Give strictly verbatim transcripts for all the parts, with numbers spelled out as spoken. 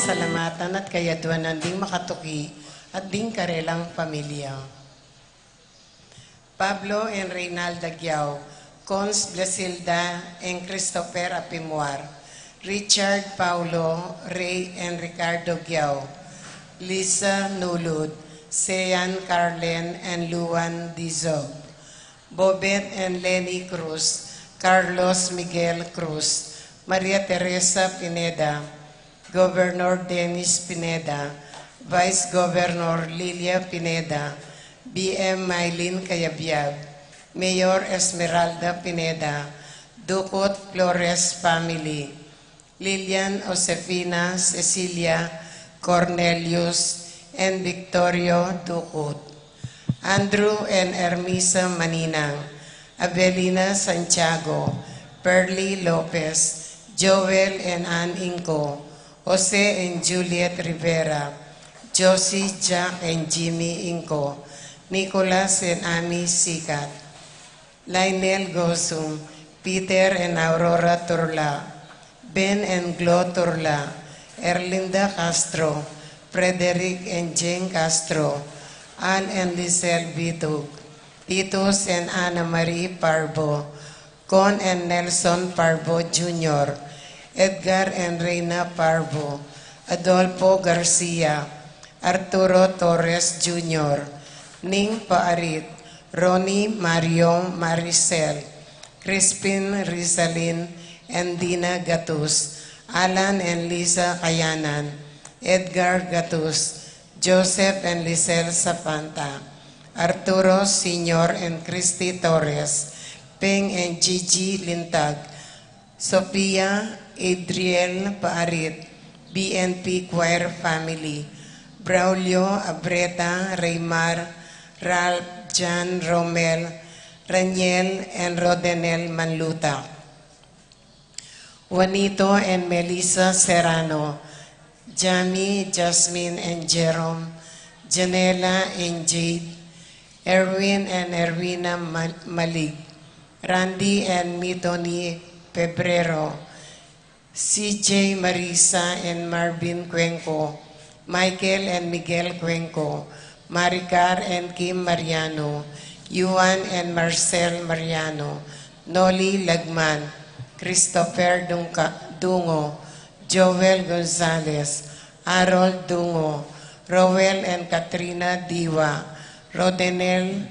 Salamatan at kayadwanan ding makatuki at ding karelang pamilya. Pablo and Reynalda Giao, Cons Blasilda and Christopher Apimuar, Richard Paulo, Ray and Ricardo Giao, Lisa Nulud, Sean Carlen and Luan Dizog, Bobet and Lenny Cruz, Carlos Miguel Cruz, Maria Teresa Pineda, Governor Dennis Pineda, Vice Governor Lilia Pineda, B M Mylene Cayabyab, Mayor Esmeralda Pineda, Ducut Flores family, Lilian Josefina Cecilia Cornelius and Victorio Ducut, Andrew and Ermisa Maninang, Avelina Santiago, Pearly Lopez, Joel and Ann Inco, Jose and Juliet Rivera, Josie, Jack and Jimmy Inco, Nicolas and Amy Sikat, Lionel Gosum, Peter and Aurora Turla, Ben and Glo Turla, Erlinda Castro, Frederick and Jane Castro, Al and Lisel Bitug, Titus and Ana Marie Parbo, Con and Nelson Parbo Junior, Edgar and Reina Parbo, Adolfo Garcia, Arturo Torres Junior, Ning Paarit, Ronnie Mario Maricel, Crispin Rizalin and Dina Gatus, Alan and Lisa Kayanan, Edgar Gatus, Joseph and Lisel Sapanta, Arturo Senior and Christy Torres, Peng and Gigi Lintag, Sofia Adriel Paarit, B N P Choir family, Braulio Abreta, Raymar, Ralph, John, Romel, Raniel, and Rodenel Manluta, Juanito and Melissa Serrano, Jamie, Jasmine, and Jerome, Janela and Jade, Erwin and Erwina Mal-, Malig, Randy and Mitoni Pebrero, C J, Marisa and Marvin Cuenco, Michael and Miguel Cuenco, Maricar and Kim Mariano, Yuan and Marcel Mariano, Noli Lagman, Christopher Dungca-, Dungo, Joel Gonzalez, Harold Dungo, Roel and Katrina Diwa, Rodenel,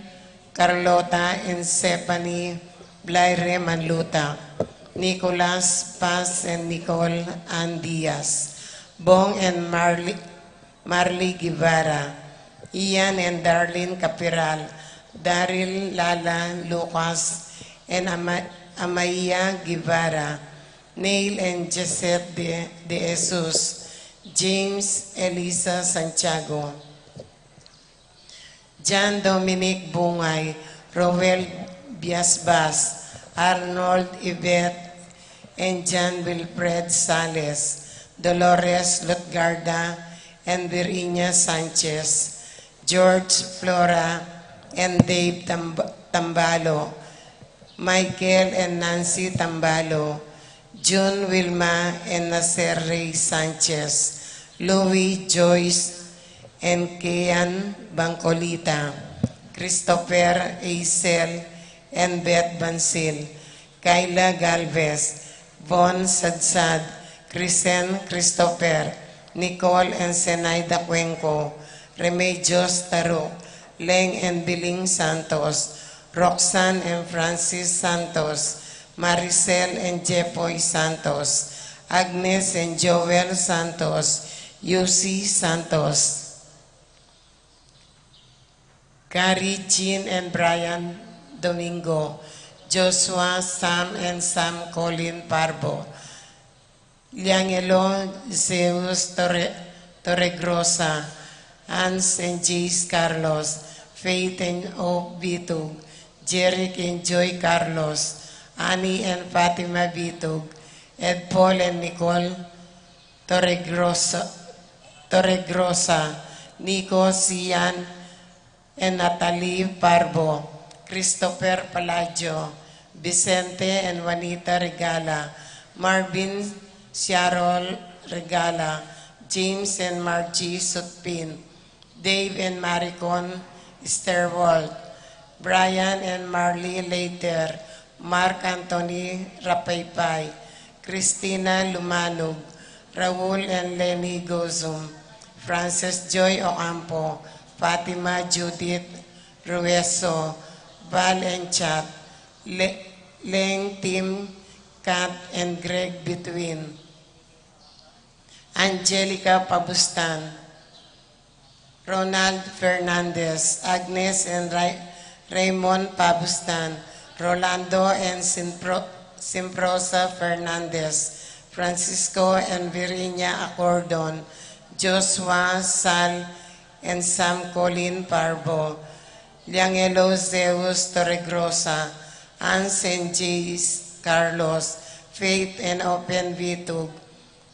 Carlota and Stephanie Blaire Manluta, Nicolas Paz and Nicole Ann Diaz, Bong and Marley, Marley Guevara, Ian and Darlene Capiral, Daryl, Lala, Lucas, and Ama-, Amaya Guevara, Neil and Jesset de, de Jesus, James, Elisa Santiago, John Dominic Bungay, Roel Biasbas, Arnold, Yvette, and John Wilfred Sales, Dolores Lutgarda, and Virginia Sanchez, George, Flora, and Dave Tamb-, Tambalo, Michael and Nancy Tambalo, June, Wilma and Nacer Rey Sanchez, Louis, Joyce and Kian Bangcolita, Christopher, Aisel and Beth Bansil, Kyla Galvez, Von Sadsad, Criscen Christopher, Nicole and Zenaida Cuenco, Remedios Taruk, Leng and Biling Santos, Roxanne and Francis Santos, Maricel and Jepoy Santos, Agnes and Joel Santos, Yusi Santos, Gary, Jean and Brian Domingo, Joshua, Sam and Sam Colin Parbo, Liangelo, Zeus Torre-, Torregrosa, Hans and Jace Carlos, Faith and Hope Bitug, Jeric and Joy Carlos, Annie and Fatima Bitug, Ed Paul and Nicole Torregrosa, Torregrosa, Nico, Sian, and Natalie Parbo, Christopher Palacio, Vicente and Juanita Regala, Marvin, Ciarol Regala, James and Margie Sutpin, Dave and Maricon Easterwald, Brian and Marley Leiter, Mark Anthony Rapaypay, Christina Lumanug, Raul and Lenny Gozum, Frances Joy Ocampo, Fatima Judith Rueso, Val and Chat, Le- Leng Tim, Kat and Greg Between, Angelica Pabustan, Ronald Fernandez, Agnes and Ray- Raymond Pabustan, Rolando and Simpro- Simprosa Fernandez, Francisco and Virginia Acordon, Joshua, Sal, and Sam Colin Parbo, Liangelo Zeus Torregrosa, Hans and Jace Carlos, Faith and Open Vitug,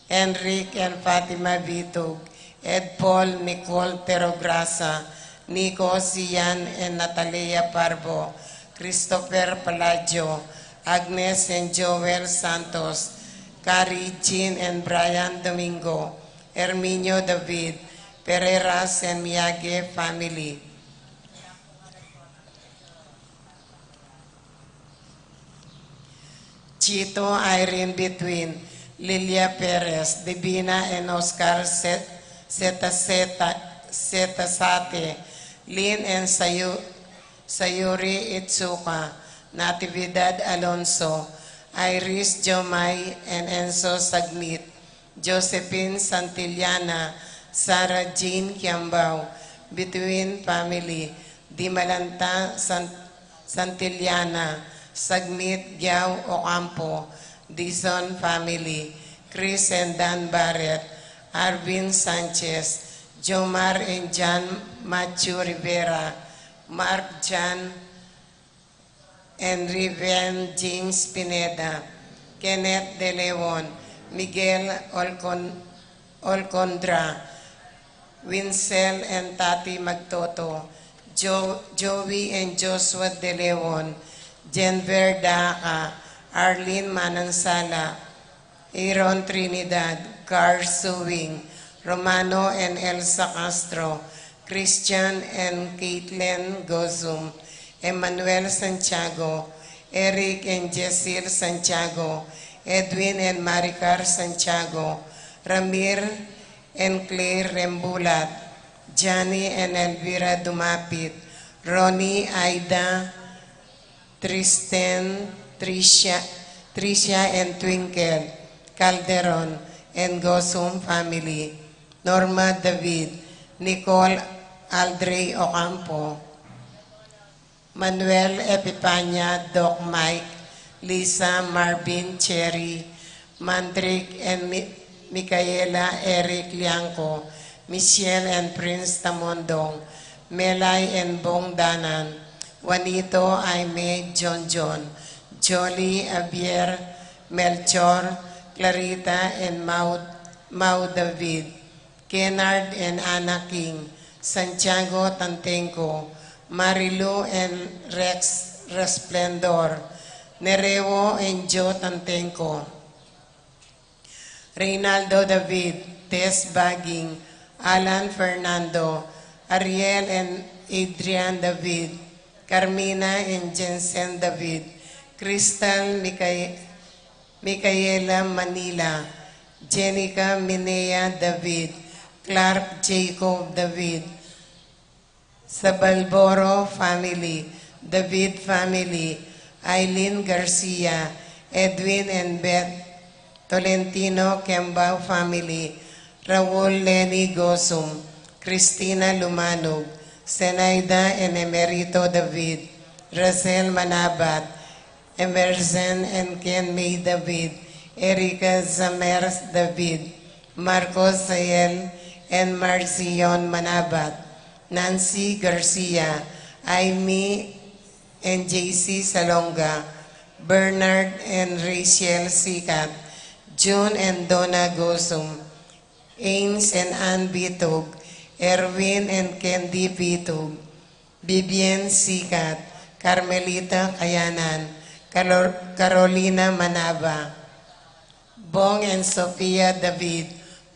Enric and Fatima Vitug, Ed Paul, Nicole Terograsa, Nico, Sian and Natalia Parbo, Christopher Palacio, Agnes and Joel Santos, Kari, Jean and Brian Domingo, Herminio David, Pereiras and Miyagi family. Chito, Irene Between, Lilia Perez, Divina and Oscar Set- Seta Seta Seta Sate, Lynn and Sayu- Sayuri Itsuka, Natividad Alonso, Iris Jomai and Enzo Sagmit, Josephine Santillana, Sarah Jean Kiambao, Between family, Dimalanta San- Santillana, Sagmit Giao Ocampo, Dizon family, Chris and Dan Barret, Arvin Sanchez, Jomar and John Matthew Rivera, Mark John Henry Van James Pineda, Kenneth De Leon, Miguel Olcon- Olcondra, Winsel and Tati Magtoto, Jo- Joey and Joshua De Leon, Jenver Daca, Arlene Manansala, Aaron Trinidad, Gar Suing, Romano and Elsa Castro, Christian and Caitlin Gozum, Emmanuel Santiago, Eric and Jezil Santiago, Edwin and Maricar Santiago, Ramir and Claire Rembulat, Johnny and Elvira Dumapit, Ronnie, Aida, Tristan, Tricia, Tricia and Twinkle Calderon and Gozum family, Norma David, Nicole Aldrey Ocampo, Manuel Epipania, Doc Mike, Lisa, Marvin, Cherry, Mandrick and Mi- Micaela, Eric Liangco, Michelle and Prince Tamondong, Melay and Bong Danan, Juanito, Aime, John John, Jolly, Javier, Melchor, Clarita and Mau, Mau David, Kennard and Anna King, Santiago Tantenco, Marilu and Rex Resplendor, Nereo and Joe Tantenco, Reynaldo David, Tess Baging, Alan Fernando, Ariel and Adrian David, Carmina and Jensen David, Crystal Mica- Micaela Manila, Jenica Minea David, Clark Jacob David, Sabalboro family, David family, Aileen Garcia, Edwin and Beth Tolentino Kembao family, Raul Lenny Gosum, Christina Lumanug, Zenaida and Emerito David, Rosel Manabat, Emerson and Ken May David, Erica Zamers David, Marcos Sayel and Marcion Manabat, Nancy Garcia, Aimee and J C Salonga, Bernard and Rachel Sikat, June and Donna Gosum, Ains and Ann Bitug, Erwin and Candy Bitug, Vivian Sikat, Carmelita Kayanan, Carol- Carolina Manaba, Bong and Sofia David,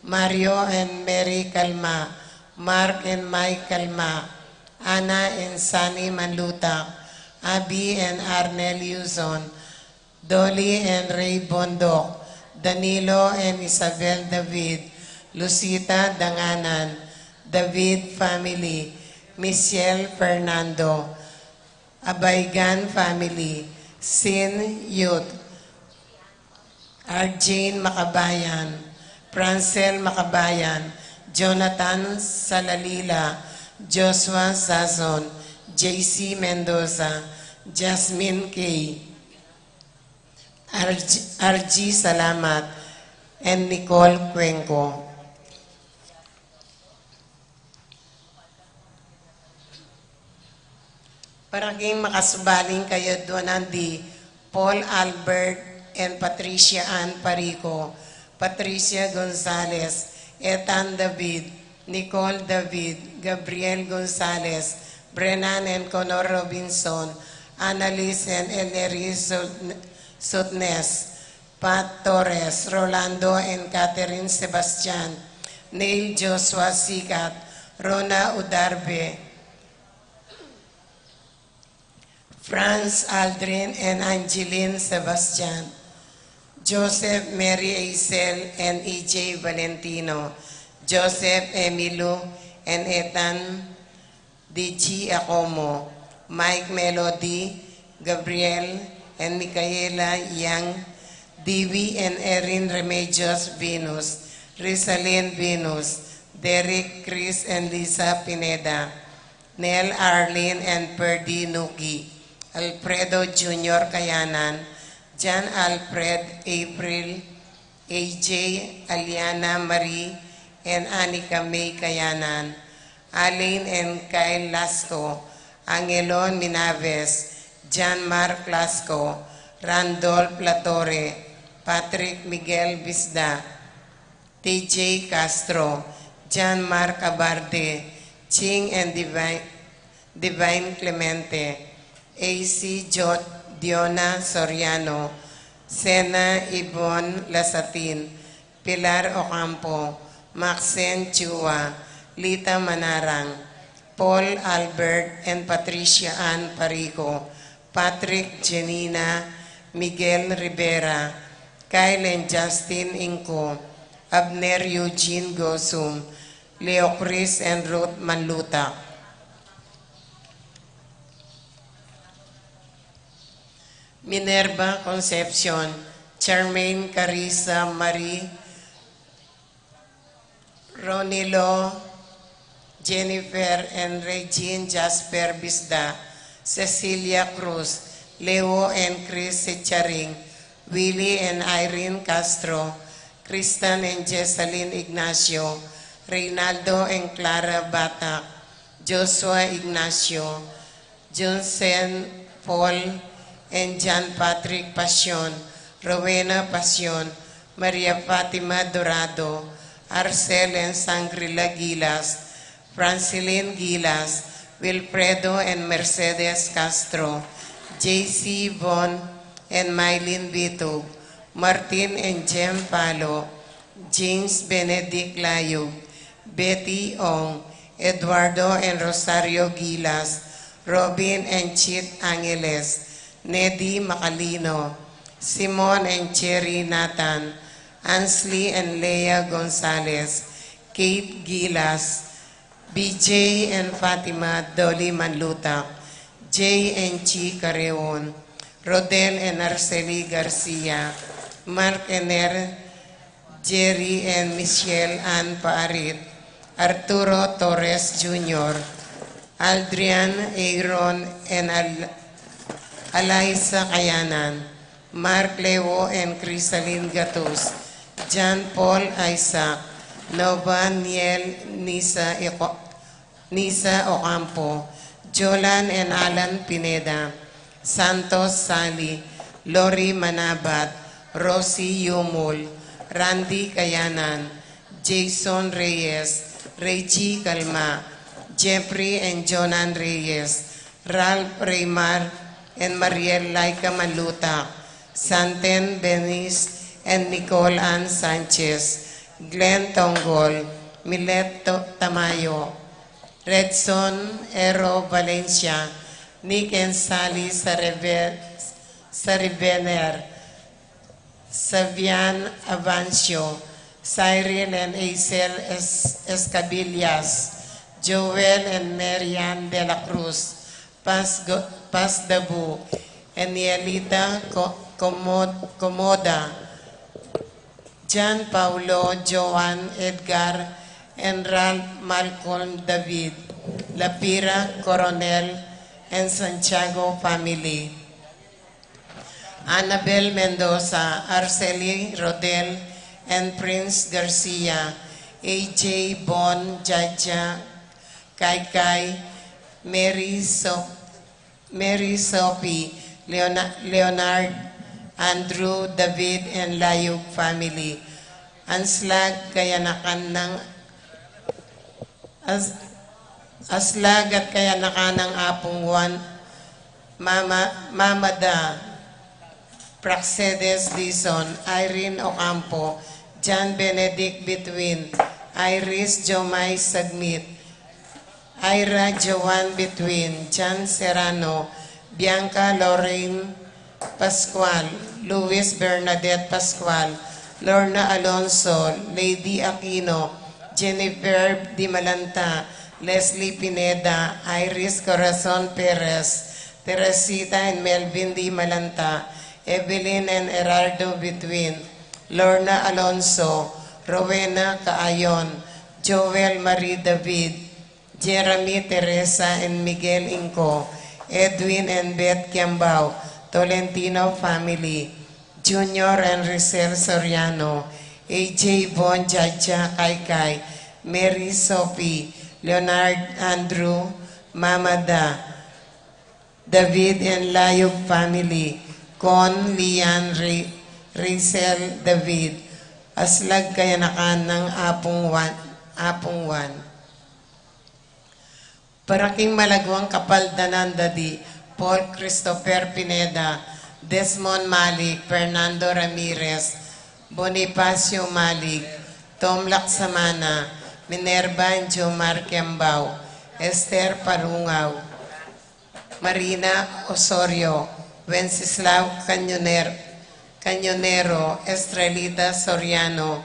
Mario and Mary Calma, Mark and Mike Calma, Ana and Sunny Manlutak, Abby and Arnel Yuson, Dolly and Ray Bondoc, Danilo and Isabel David, Lucita Danganan, David family, Michelle Fernando, Abaigan family, Sin Youth, Arjane Makabayan, Francel Makabayan, Jonathan Salalila, Joshua Sazon, J C Mendoza, Jasmine K, Arj-, Arji Salamat, and Nicole Cuenco. Para king makasubaling kayadwanan di Paul Albert and Patricia Ann Parico, Patricia Gonzalez, Ethan David, Nicole David, Gabriel Gonzalez, Brennan and Connor Robinson, Annalise and Ellery Sut-, Sutnes, Pat Torres, Rolando and Catherine Sebastian, Neil Joshua Sikat, Rona Udarbe, Franz Aldrin and Angeline Sebastian, Joseph Mary Aisel and E J Valentino, Joseph Emilio and Ethan D G Acomo, Mike Melody, Gabriel and Micaela Yang, Divi and Erin Remedios Venus, Rizalin Venus, Derek, Chris and Lisa Pineda, Nel, Arlene and Perdi Nuki, Alfredo Junior Kayanan, John Alfred, April, A J, Aliana Marie and Anika May Kayanan, Alin and Kyle Lasco, Angelon Minaves, John Mark Lasco, Randolph Latore, Patrick Miguel Bisda, T J Castro, John Mark Abarde, Ching and Divine, Divine Clemente, A C Jo-, Diona Soriano, Sena Ibon Lasatin, Pilar Ocampo, Maxine Chua, Lita Manarang, Paul Albert and Patricia Ann Parico, Patrick Janina, Miguel Rivera, Kyle and Justin Inco, Abner Eugene Gosum, Leo Chris and Ruth Manlutak. Minerva Concepcion, Charmaine Carissa Marie, Ronilo, Jennifer and Regine Jasper Bisda, Cecilia Cruz, Leo and Chris Secharing, Willie and Irene Castro, Kristan and Jessalyn Ignacio, Reynaldo and Clara Batak, Joshua Ignacio, Johnson Paul and John Patrick Pasion, Rowena Pasion, Maria Fatima Dorado, Arcel and Sangrila Gilas, Francilin Gilas, Wilfredo and Mercedes Castro, J C Von and Mylene Vitug, Martin and Jem Palo, James Benedict Layug, Betty Ong, Eduardo and Rosario Gilas, Robin and Chit Angeles, Nedi Macalino, Simon and Cherry Nathan, Ansley and Lea Gonzalez, Kate Gilas, B J and Fatima Dolly Manlutak, Jay and Chi Careon, Rodel and Arceli Garcia, Mark Ener, Jerry and Michelle Ann Paarit, Arturo Torres Junior, Aldrian Aaron and Al-, Alaisa Kayanan, Mark Leo and Crisalin Gatus, John Paul Isaac, Nova Niel Nisa Eko-, Nisa Ocampo, Jolan and Alan Pineda, Santos Sali, Lori Manabat, Rosie Yumul, Randy Kayanan, Jason Reyes, Reggie Calma, Jeffrey and Jonan Reyes, Ralph Raymar and Mariel Laika Manlutak, Santen Benis and Nicole Ann Sanchez, Glenn Tonggol, Milet To-, Tamayo, Redson Ero Valencia, Nick and Sally Sarebe-, Saribener, Savian Avancio, Cyril and Hazel Es-, Escabillas, Joel and Marian de la Cruz, Paz Go-, Paz Dabu, Enielita Co-, Comod-, Comoda, John Paulo, Joan Edgar, and Ralph Malcolm David, Lapira Coronel, and Santiago family. Annabel Mendoza, Arceli Rodel, and Prince Garcia, A J Bon, Jaja, Kaikai, Mary So-, Mary Sophie, Leona-, Leonard, Andrew, David, and Layug family. Aslag kayanakan ng As-, aslag at kayanakan ng Apung Juan, Mama, Mama Da, Praxedes Dizon, Irene Ocampo, John Benedict Bituin, Iris Jomai Sagmit, Ira Joan Bituin, John Serrano, Bianca Lorraine Pascual, Luis Bernadette Pascual, Lorna Alonso, Lady Aquino, Jennifer Di Malanta, Leslie Pineda, Iris Corazon Perez, Teresita and Melvin Di Malanta, Evelyn and Gerardo Bituin, Lorna Alonso, Rowena Caayon, Joel Marie David, Jeremy Teresa and Miguel Inco, Edwin and Beth Kiambao, Tolentino family, Junior and Rosel Soriano, A J Bon, Jaja, Kaikai, Mary Sophie, Leonard Andrew, Mama Da, David and Layug family, Con, Lian, Ri-, Rosel, David, aslag kayanakan ng Apung Juan, Apung Juan. Para king malaguang kapaldanan da di Paul Christopher Pineda, Desmond Malik, Fernando Ramirez, Bonifacio Malik, Tom Laksamana, Minerva and Jomar Kiambao, Esther Parungao, Marina Osorio, Wenceslao Cañoner-, Cañonero, Estrelita Soriano,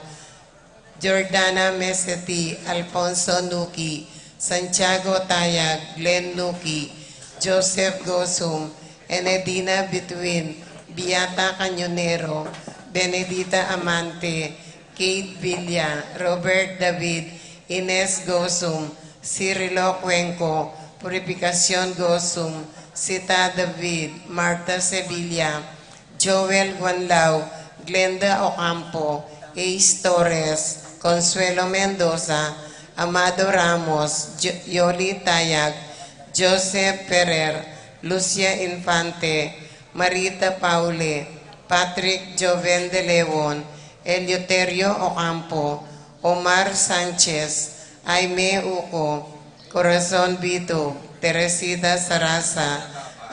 Jordana Meseti, Alfonso Nuki, Santiago Tayag, Glenn Nuki, Joseph Gosum, Enedina Bituin, Beata Cañonero, Benedita Amante, Kate Villa, Robert David, Ines Gosum, Cirilo Cuenco, Purificacion Gosum, Sita David, Martha Sevilla, Joel Guanlao, Glenda Ocampo, Ace Torres, Consuelo Mendoza, Amado Ramos, Jo-, Yoli Tayag, Joseph Ferrer, Lucia Infante, Marita Paule, Patrick Joven de Leon, Eleuterio Ocampo, Omar Sanchez, Aime Uco, Corazon Vito, Teresita Sarasa,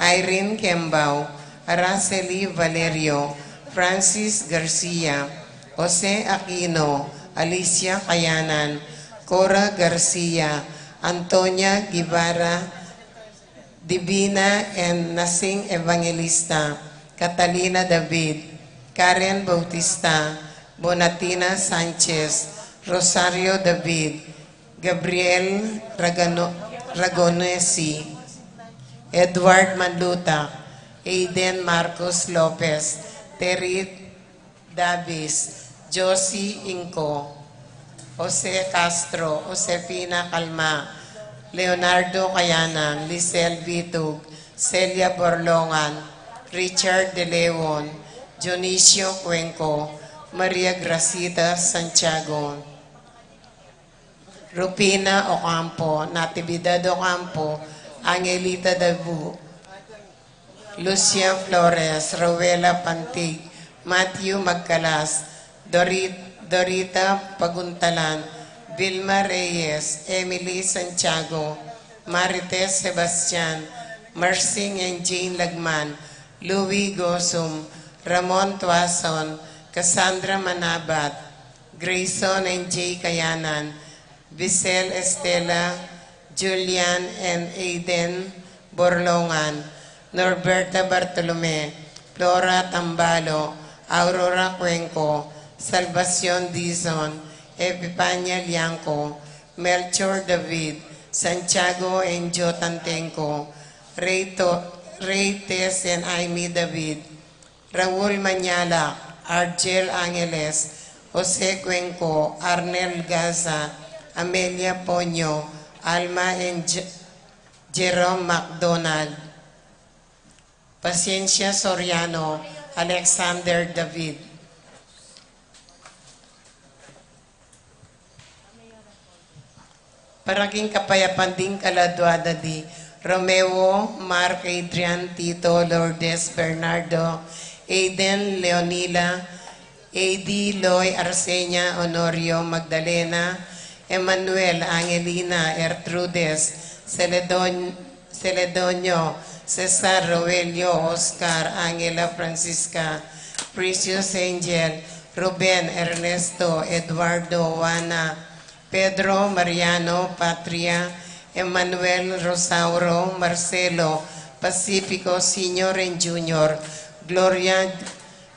Irene Kembao, Araceli Valerio, Francis Garcia, Jose Aquino, Alicia Kayanan, Cora Garcia, Antonia Guevara, Divina and Nasing Evangelista, Catalina David, Karen Bautista, Bonatina Sanchez, Rosario David, Gabriel Ragano-, Ragonesi, Edward Manluta, Aiden Marcos Lopez, Terit Davis, Josie Inco, Jose Castro, Josefina Calma, Leonardo Kayanan, Lisel Vitug, Celia Borlongan, Richard De Leon, Dionisio Cuenco, Maria Gracita Santiago, Rufina Ocampo, Natividad Ocampo, Angelita Dabu, Lucia Flores, Rowela Pantig, Matthew Magcalas, Dorit-, Dorita Paguntalan, Vilma Reyes, Emily Santiago, Marites Sebastian, Mersing and Jane Lagman, Louis Gosum, Ramon Tuason, Cassandra Manabat, Grayson and Jay Kayanan, Vicel Estela, Julian and Aiden Borlongan, Norberta Bartolome, Flora Tambalo, Aurora Cuenco, Salvacion Dizon, Epipania Liangco, Melchor David, Santiago and Joe Tantengco, Ray, To- Ray Tess and Aimee David, Raul Mañala, Argel Angeles, Jose Cuenco, Arnel Gaza, Amelia Ponyo, Alma and J- Jerome McDonald, Paciencia Soriano, Alexander David. Para king kapayapan ding kaladua da di Romeo, Mark, Adrian, Tito, Lourdes, Bernardo, Aiden, Leonila, A D, Loy, Arsenia, Honorio, Magdalena, Emmanuel, Angelina, Ertrudes, Celedon, Celedonio, Cesar, Roelio, Oscar, Angela, Francisca, Precious, Angel, Ruben, Ernesto, Eduardo, Juana, Pedro, Mariano, Patria, Emmanuel, Rosauro, Marcelo, Pacifico, Senior and Junior, Gloria,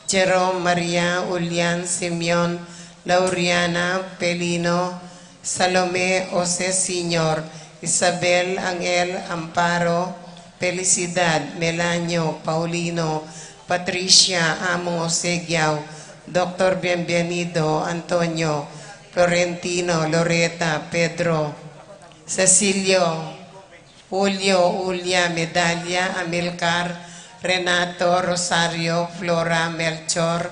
Jerome, Maria, Julian, Simeon, Lauriana, Pelino, Salome, Jose Senior, Isabel, Angel, Amparo, Felicidad, Melanio, Paulino, Patricia, Among Jose Giao, Doctor Bienvenido, Antonio, Florentino, Loreta, Pedro, Cecilio, Julio, Julia, Medalia, Amilcar, Renato, Rosario, Flora, Melchor,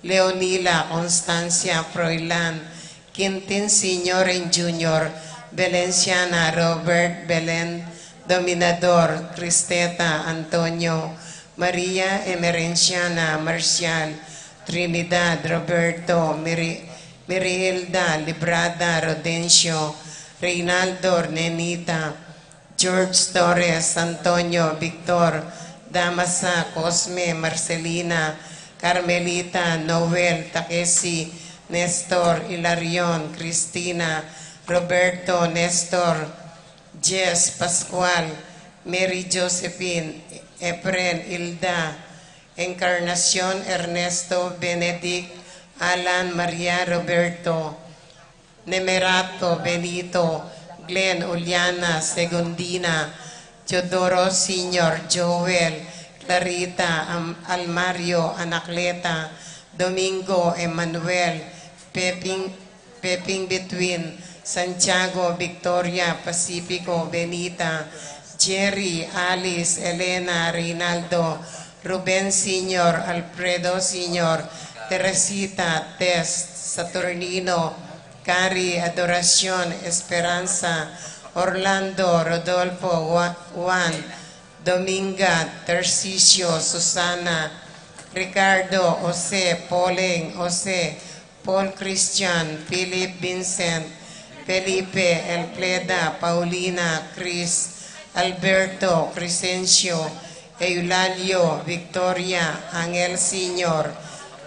Leonila, Constancia, Froilan, Quintin Senior and Junior, Valenciana, Robert, Belen, Dominador, Cristeta, Antonio, Maria, Emerenciana, Marcial, Trinidad, Roberto, Miri- Mirihilda, Librada, Rodencio, Reynaldo, Nenita, George, Torres, Antonio, Victor, Damasa, Cosme, Marcelina, Carmelita, Noel, Takesi, Nestor, Hilarion, Cristina, Roberto, Nestor, Jess, Pascual, Mary Josephine, Efren, Hilda, Encarnacion, Ernesto, Benedict, Alan, Maria, Roberto, Nemerato, Benito, Glenn, Uliana, Segundina, Teodoro Senior, Joel, Clarita, Am- Almario, Anacleta, Domingo, Emmanuel, Peping, Peping Between, Santiago, Victoria, Pacifico, Benita, Jerry, Alice, Elena, Reynaldo, Ruben Senior, Alfredo Senior, Teresita, Tess, Saturnino, Cari, Adoracion, Esperanza, Orlando, Rodolfo, Wa- Juan, Dominga, Tarcisio, Susana, Ricardo, Jose, Poleng, Jose, Paul, Christian, Philip, Vincent, Felipe, Elfreda, Paulina, Chris, Alberto, Crescencio, Eulalio, Victoria, Angel Senior,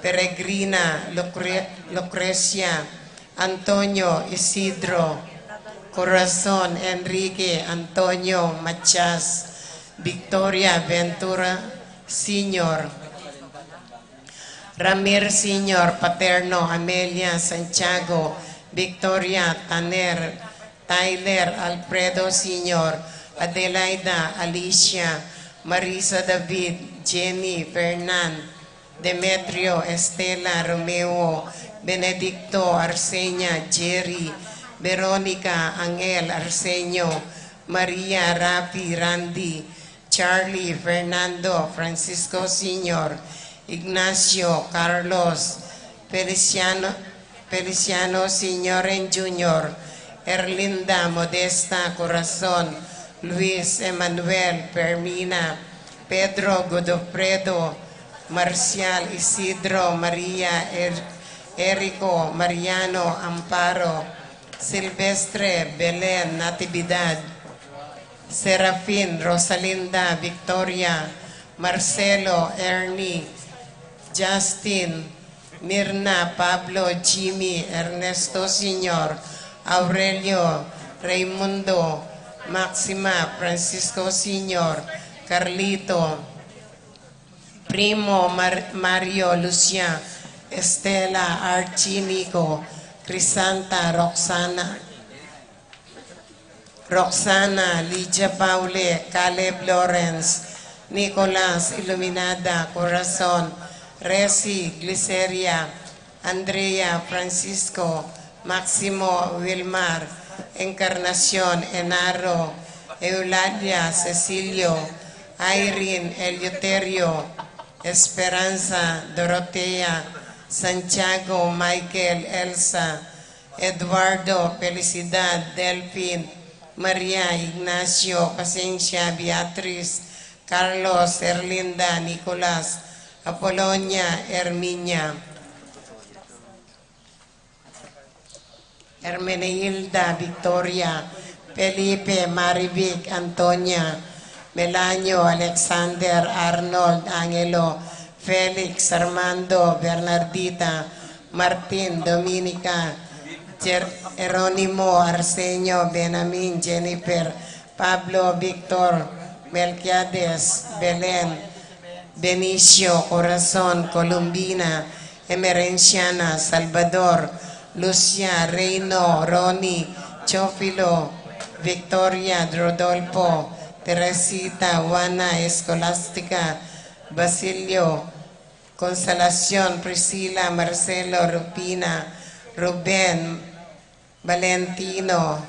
Peregrina, Lucre- Lucrecia, Antonio, Isidro, Corazon, Enrique, Antonio, Matias, Victoria, Ventura Senior, Ramir Senior, Paterno, Amelia, Santiago, Victoria, Taner, Tyler, Alfredo Senior, Adelaida, Alicia, Marisa, David, Jenny, Fernan, Demetrio, Estela, Romeo, Benedicto, Arsenia, Jerry, Veronica, Angel, Arsenio, Maria, Rafi, Randy, Charlie, Fernando, Francisco Senior, Ignacio, Carlos, Feliciano, Feliciano Senior and Junior, Erlinda, Modesta, Corazon, Luis, Emmanuel, Fermina, Pedro, Godofredo, Marcial, Isidro, Maria, Er- Erico, Mariano, Amparo, Silvestre, Belen, Natividad, Serafin, Rosalinda, Victoria, Marcelo, Ernie, Justin, Mirna, Pablo, Jimmy, Ernesto Senior, Aurelio, Raimundo, Maxima, Francisco Senior, Carlito, Primo, Mar- Mario, Lucia, Estela, Archie, Nico, Crisanta, Roxana, Roxana, Lydia, Paule, Caleb, Lawrence, Nicolas, Iluminada, Corazon, Resi, Gliceria, Andrea, Francisco, Maximo, Wilmar, Encarnacion, Enaro, Eulalia, Cecilio, Irene, Eleuterio, Esperanza, Dorotea, Santiago, Michael, Elsa, Eduardo, Felicidad, Delfin, Maria, Ignacio, Pasencia, Beatriz, Carlos, Erlinda, Nicolas, Apolonia, Herminia, Hermenegilda, Victoria, Felipe, Marivic, Antonia, Melanio, Alexander, Arnold, Angelo, Felix, Armando, Bernardita, Martin, Dominica, Jer- Jeronimo, Arsenio, Benjamin, Jennifer, Pablo, Victor, Melquiades, Belen, Benicio, Corazon, Columbina, Emerenciana, Salvador, Lucia, Reino, Ronnie, Teofilo, Victoria, Rodolfo, Teresita, Juana, Escolástica, Basilio, Consolacion, Priscila, Marcelo, Rufina, Ruben, Valentino,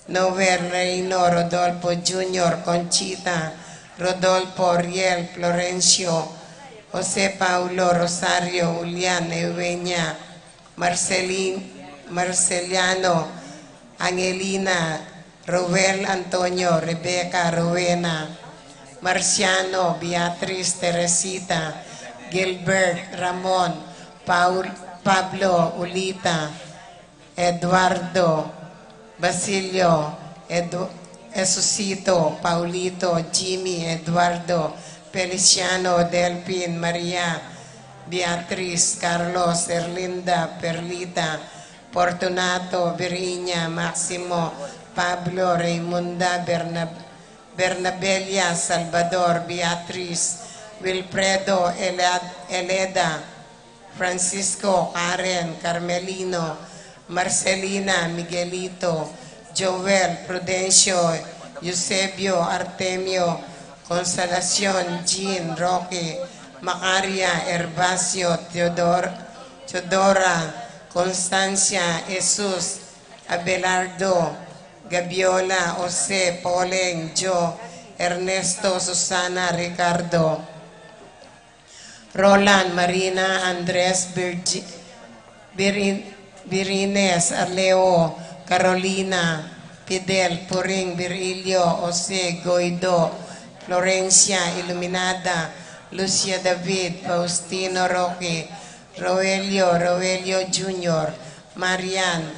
Noel, Reino, Rodolfo Junior, Conchita, Rodolfo, Riel, Florencio, Jose Paulo, Rosario, Julian, Eugenia, Marcelin- Marceliano, Angelina, Roel, Antonio, Rebeca, Rowena, Marciano, Beatriz, Teresita, Gilbert, Ramon, Paul- Pablo, Ulita, Eduardo, Basilio, Edu- Jesucito, Paulito, Jimmy, Eduardo, Feliciano, Delfin, Maria, Beatriz, Carlos, Erlinda, Perlita, Fortunato, Virginia, Maximo, Pablo, Raimunda, Bernab- Bernabella, Salvador, Beatriz, Wilfredo, Elad- Eleda, Francisco, Karen, Carmelino, Marcelina, Miguelito, Joel, Prudencio, Eusebio, Artemio, Consolacion, Jean, Roque, Macaria, Herbacio, Teodor- Teodora, Constancia, Jesus, Abelardo, Gabiola, Jose, Poleng, Jo, Ernesto, Susana, Ricardo, Roland, Marina, Andres, Virgi- Virin- Virines, Arleo, Carolina, Fidel, Puring, Virilio, Jose, Guido, Florencia, Iluminada, Lucia, David, Faustino, Roque, Roelio, Roelio Junior, Marian,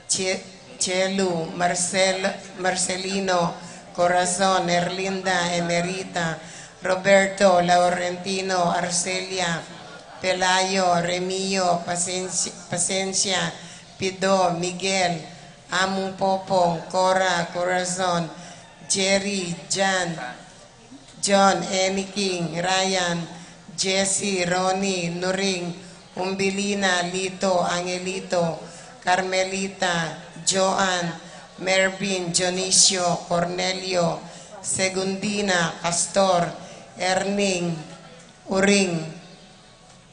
Che- Chelu, Marcel- Marcelino, Corazon, Erlinda, Emerita, Roberto, Laurentino, Arcelia, Pelayo, Remio, Pasensi- Pasencia, Pido, Miguel, Amung Popong, Cora, Corazon, Jerry, Jan, John, Annie King, Ryan, Jesse, Ronnie, Nuring, Umbilina, Lito, Angelito, Carmelita, Joan, Mervin, Dionisio, Cornelio, Segundina, Castor, Erning, Uring,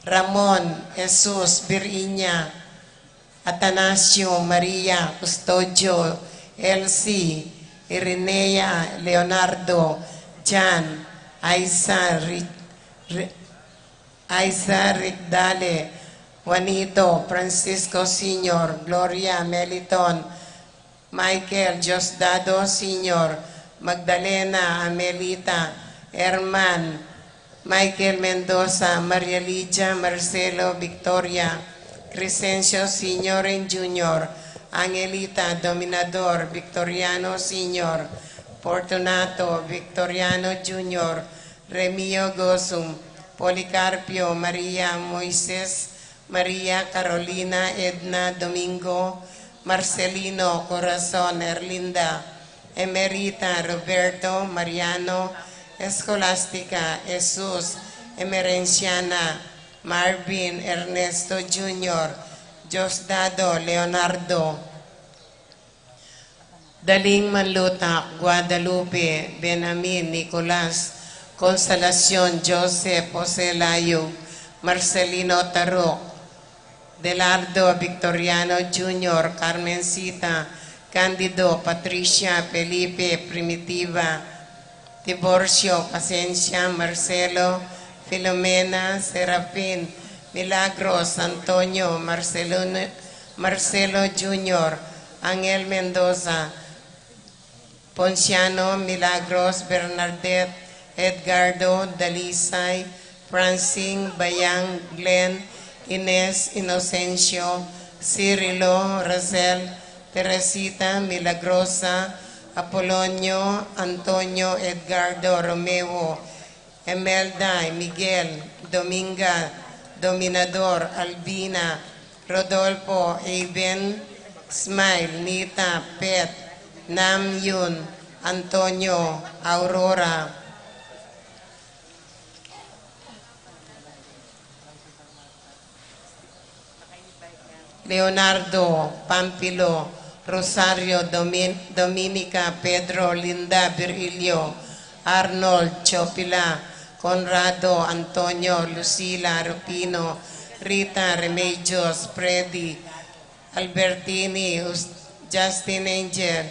Ramon, Jesus, Virginia, Atanasio, Maria, Custodio, Elsie, Irinea, Leonardo, Jan, Aiza, Ri- Ri- Aiza, Rigdale, Juanito, Francisco Senior, Gloria, Meliton, Michael, Diosdado Senior, Magdalena, Amelita, Herman, Michael Mendoza, Maria Lydia, Marcelo, Victoria, Crescencio Senior and Junior, Angelita, Dominador, Victoriano Senior, Fortunato, Victoriano Junior, Remio Gosum, Policarpio, Maria, Moises, Maria Carolina, Edna Domingo, Marcelino Corazon, Erlinda Emerita, Roberto Mariano, Escolastica, Jesus, Emerenciana, Marvin, Ernesto Junior, Diosdado, Leonardo, Daling Manlutak, Guadalupe, Benjamin, Nicolas, Consolacion, Joseph, Jose Layug, Marcelino Taruk, Delardo, Victoriano Junior, Carmencita, Candido, Patricia, Felipe, Primitiva, Tiburcio, Pasencia, Marcelo, Filomena, Serafin, Milagros, Antonio, Marcelo, Marcelo Junior, Angel Mendoza, Ponciano, Milagros, Bernadette, Edgardo, Dalisay, Francine, Bayang, Glenn, Ines, Inocencio, Cirilo, Rosel, Teresita, Milagrosa, Apolonio, Antonio, Edgardo, Romeo, Emelda, Miguel, Dominga, Dominador, Albina, Rodolfo, Aven, Smile, Nita, Pet, Nam Yun, Antonio, Aurora, Leonardo, Pampilo, Rosario, Domin-, Dominica, Pedro, Linda, Virgilio, Arnold, Chopila, Conrado, Antonio, Lucila, Rufino, Rita, Remedios, Freddy, Albertini, Us-, Justin Angel,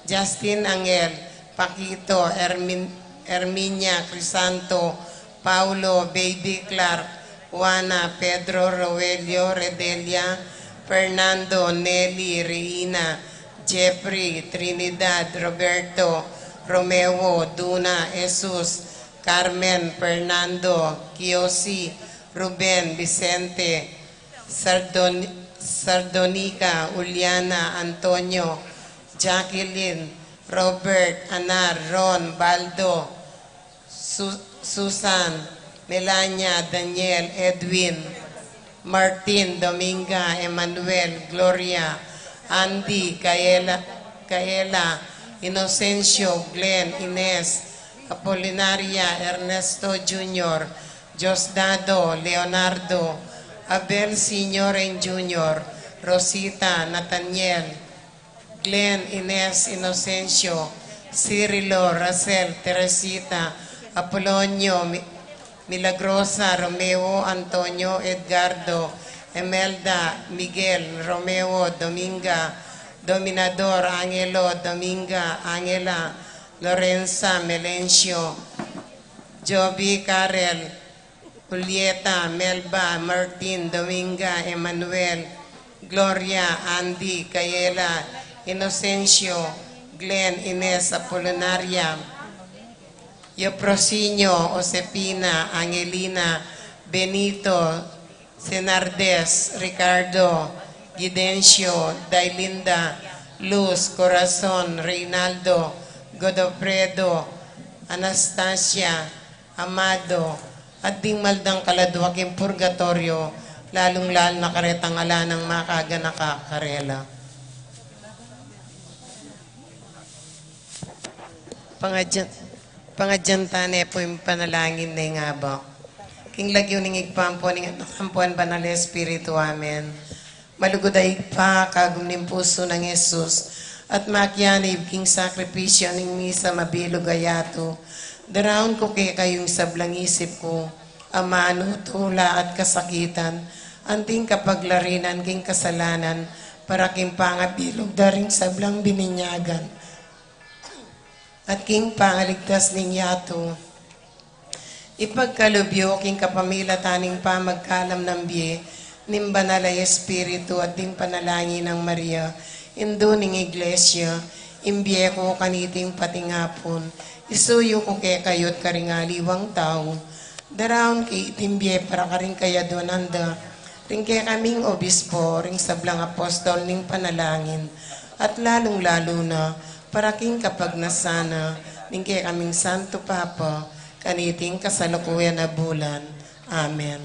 Justin Angel, Paquito, Hermin-, Herminia, Crisanto, Paulo, Baby Clark, Juana, Pedro, Roelio, Redelia, Fernando, Nelly, Reina, Jeffrey, Trinidad, Roberto, Romeo, Duna, Jesus, Carmen, Fernando, Kiosi, Ruben, Vicente, Sardon-, Sardonica, Juliana, Antonio, Jacqueline, Robert, Anar, Ron, Baldo, Su-, Susan, Melania, Daniel, Edwin, Martin, Dominga, Emmanuel, Gloria, Andy, Kaela, Kaela, Inocencio, Glenn, Ines, Apolinaria, Ernesto Junior, Diosdado, Leonardo, Abel Senior and Junior, Rosita, Nathaniel, Glenn, Ines, Inocencio, Cirilo, Rosel, Teresita, Apolonio, Mi-, Milagrosa, Romeo, Antonio, Edgardo, Emelda, Miguel, Romeo, Dominga, Dominador, Angelo, Dominga, Angela, Lorenza, Melencio, Joby, Karel, Julieta, Melba, Martin, Dominga, Emmanuel, Gloria, Andy, Kayela, Inocencio, Glenn, Ines, Apolonaria, Yoprosinio, Josefina, Angelina, Benito, Senardes, Ricardo, Gidencio, Dailinda, Luz, Corazon, Reynaldo, Godofredo, Anastasia, Amado, at ding maldang kaladwa king purgatoryo, lalung-lalu na karetang ala nang makaganaka karela. Pangadyan, pangadyan tane pu ing panalangin ning abak. King lagyu ning Ibpa, ampo ning Anak, ampo ning Banal a Espiritu. Amen. Malugud a Ibpa, kagum ning pusu nang Jesus, at makianib king sakripisyu ning misa mabilug a yatu, daraun ku kekayu ing sablang isip ku, amanu, tula at kasakitan, anting kapaglarinan king kasalanan, para king pangabilug da ring sablang bininyagan at king pangaligtas ning yatu. Ipagkalub yu king kapamilatan ning pamagkalam nang bie ning Banal a Espiritu at ding panalangin nang Maria, Indu ning Iglesia, ing bie ku kaniting patingapun, isuyu ku kekayu at karing aliwang tau, daraun ke iting bie para karing kayaduanan da ring kekaming obispo, ring sablang apostol ning panalangin, at lalung-lalu na para king kapagnasan na ning kekaming Santo Papa, kaniting kasalukuyan a bulan. Amen.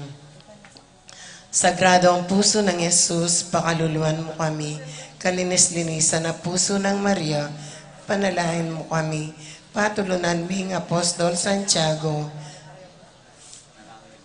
Sagradong pusu nang Jesus, pakaluluan mu kami. Kalinis-linisan a pusu nang Maria, panalangin mu kami. Patulunan ming Apostol Santiago,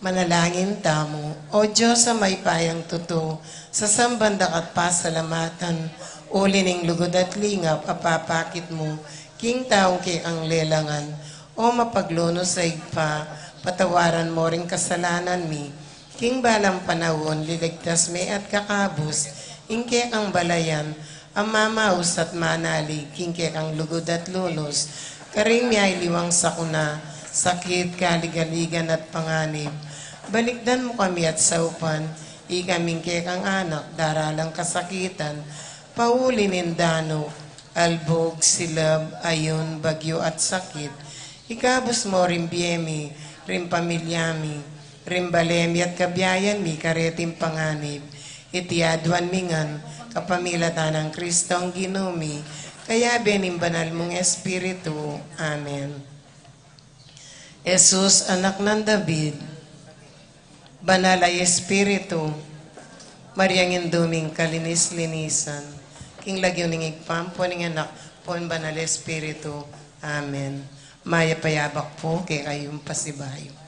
manalangin tamu. O Dios a mayupayang tutu, sasamban da ka at pasalamatan, uli ning lugud at lingap a papakit mu king taung kekang lelangan. O mapaglunus a Ibpa, patawaran mu ring kasalanan mi, king balang panaun, liligtas me at kakabus ing kekang balayan, a mamaus at manalig king kekang lugud at lunus, karing miyaliwang sakuna, sakit, kaligaligan at panganib. Balikdan mu kami at saupan, ikaming kekang anak, daralang kasakitan, pauli ning danu, albug, silab, ayun, bagyu at sakit. Ikabus mu ring bie mi, ring pamilya mi, ring bale mi at kabiayan mi kareting panganib. Iti aduan mi ngan, kapamilatan nang Kristong Ginu mi, kayabe ning banal mung Espiritu. Amen. Jesus, anak nang David, banal a Espiritu, Mariang Indu ming kalinis-linisan, king lagyu ning Ibpa, ampo ning Anak, ampo ning Banal a Espiritu. Amen. Mayap a yabak pu kekayung pasibayu.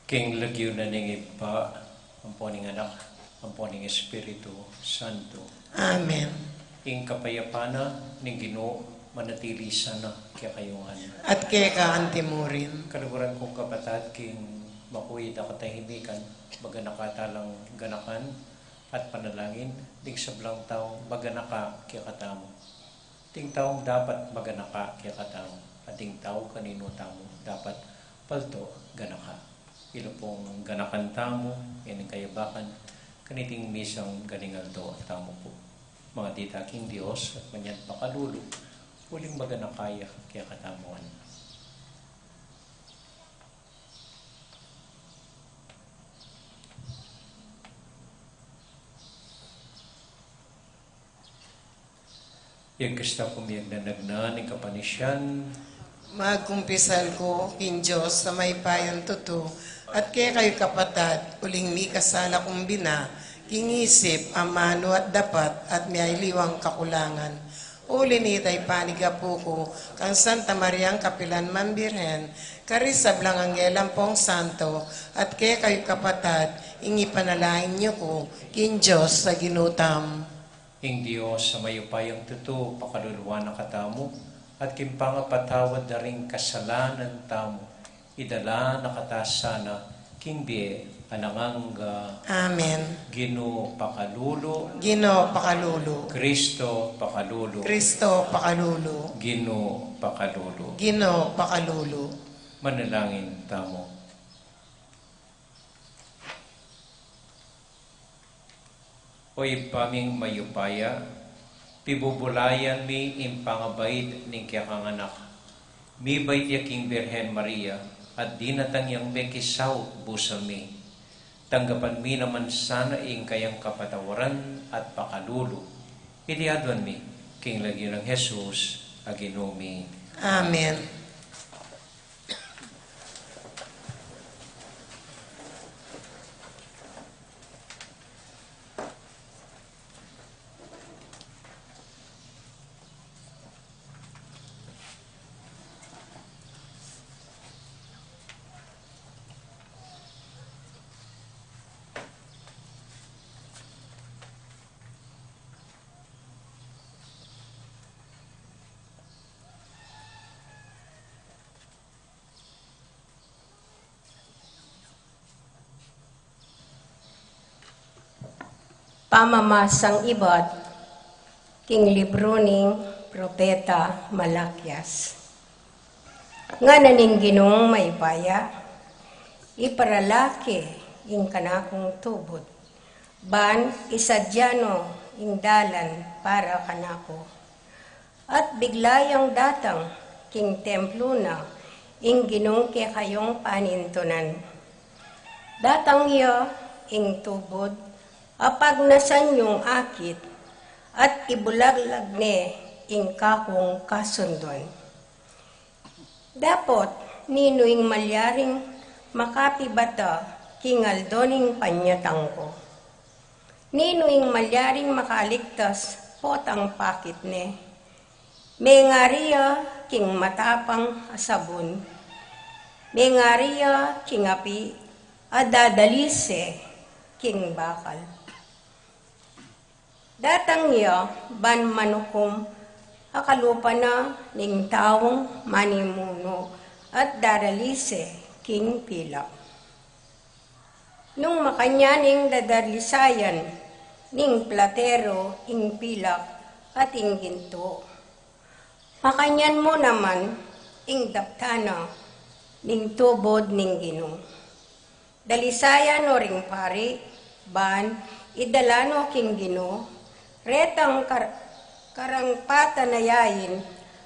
King lagyu na ning Ibpa, ampo ning Anak, ampo ning Espiritu Santo. Amen. Ing kapayapan na ning Ginu manatili sana kekayu ngan. At keka antimurin. Kaluguran kung kapatad, king makuid a katahimikan, maganaka talang ganakan at panalangin ding sablang taung maganaka kekatamu. Ding taung dapat maganaka kekatamu, at ding tau kaninu tamu dapat palto ganaka. Ila pung ganakan tamu ining kayabakan kaniting misang ganing aldo tamu pu. Mangadi ta king Dios at manyan pakalulu, uling maganaka ya kekatamu ngan. Ing kasta ku miyagnanagnan ning kapanisian. Magkumpisal ku king Dios a mayupayang tutu, at kekayu kapatad, uling mikasala kung bina, king isip, amanu at dapat, at miyaliwang kakulangan. Uli nita ipanigapu ku kang Santa Mariang kapilan man Birhen, karing sablang anghel ampong santo, at kekayu kapatad, ing ipanalangin yu ku king Dios a Ginu tamu. Ing Dios a mayupayang tutu pakaluluan na katamu, at king pangapatawad da ring kasalanan tamu, idala na kata sana king bie alang angga. Amen. Ginu pakalulu. Ginu pakalulu. Kristo pakalulu. Kristo pakalulu. Ginu pakalulu. Ginu pakalulu. Manalangin tamu. O Ibpa ming mayupaya, pibubulayan mi ing pangabaid ning kekang Anak. Mibait ya king Birhen Maria, at dinatang yang mekisaut busal mi. Tanggapan mi naman sana ing kayang kapatawaran at pakalulu. Iti aduan mi king lagyu nang Jesus a Ginu mi. Amen. Pamamasang ibat king libru ning Propeta Malakias. Ngana ning Ginung mayupaya, iparala ke ing kanakung tubud, ban isadya no ing dalan para kanaku. At bigla yang datang king templu na ing Ginung kekayung panintunan. Datang ya ing tubud, apagnasan yung akit, at ibulaglag ne ing kakung kasunduan. Dapot, ninu ing malyaring makapibata king aldo ning panyatang ku? Ninu ing malyaring makaligtas potang pakit ne? Mengari ya king matapang a sabun, mengari ya king api a dadalise king bakal. Datang ya ban manukum a kalupa na ning taung manimunu at daralise king pilak. Nung makanyan ing dadalisayan ning platero ing pilak at ing gintu, makanyan mu naman ing daptan na ning tubud ning Ginu. Dalisayan no ring pari, ban idala no king Ginu retang kar-, karangpatan a yain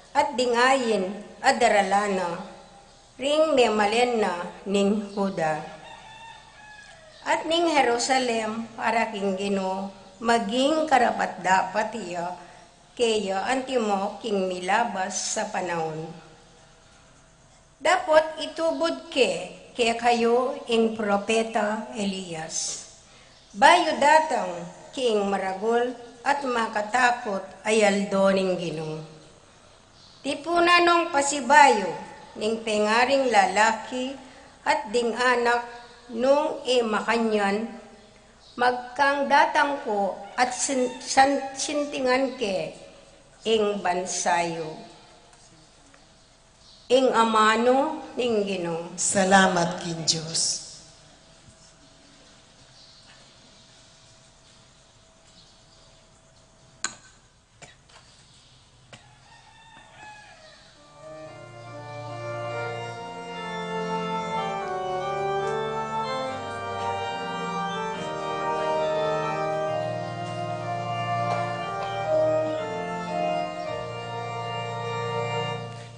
at ding ain a daralan na ring memalen na ning Juda at ning Jerusalem para king Ginu, maging karapat-dapat ya keya antimo king milabas a panaun. Dapot itubud ke kekayu ing propeta Elias, bayu datang king maragul at makatakut a aldo ning Ginu. Tipunan nong pasibayu ning pengaring lalaki at ding anak Nung e makanyan, magkang datang ku at sin-, san-, sintingan ke ing bansa yu. Ing amanu ning Ginu. Salamat king Dios.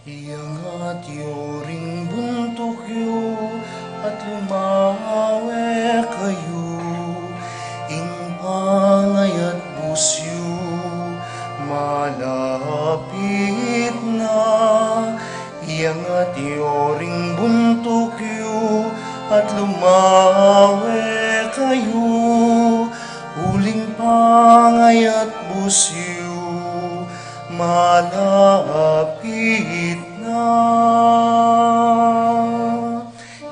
Iyangat yu ring buntuk yu at lumawe kayu, ing pangayatbus yu malapit na. Iyangat yu ring buntuk yu at lumawe kayu, uling pangayatbus yu malapit na.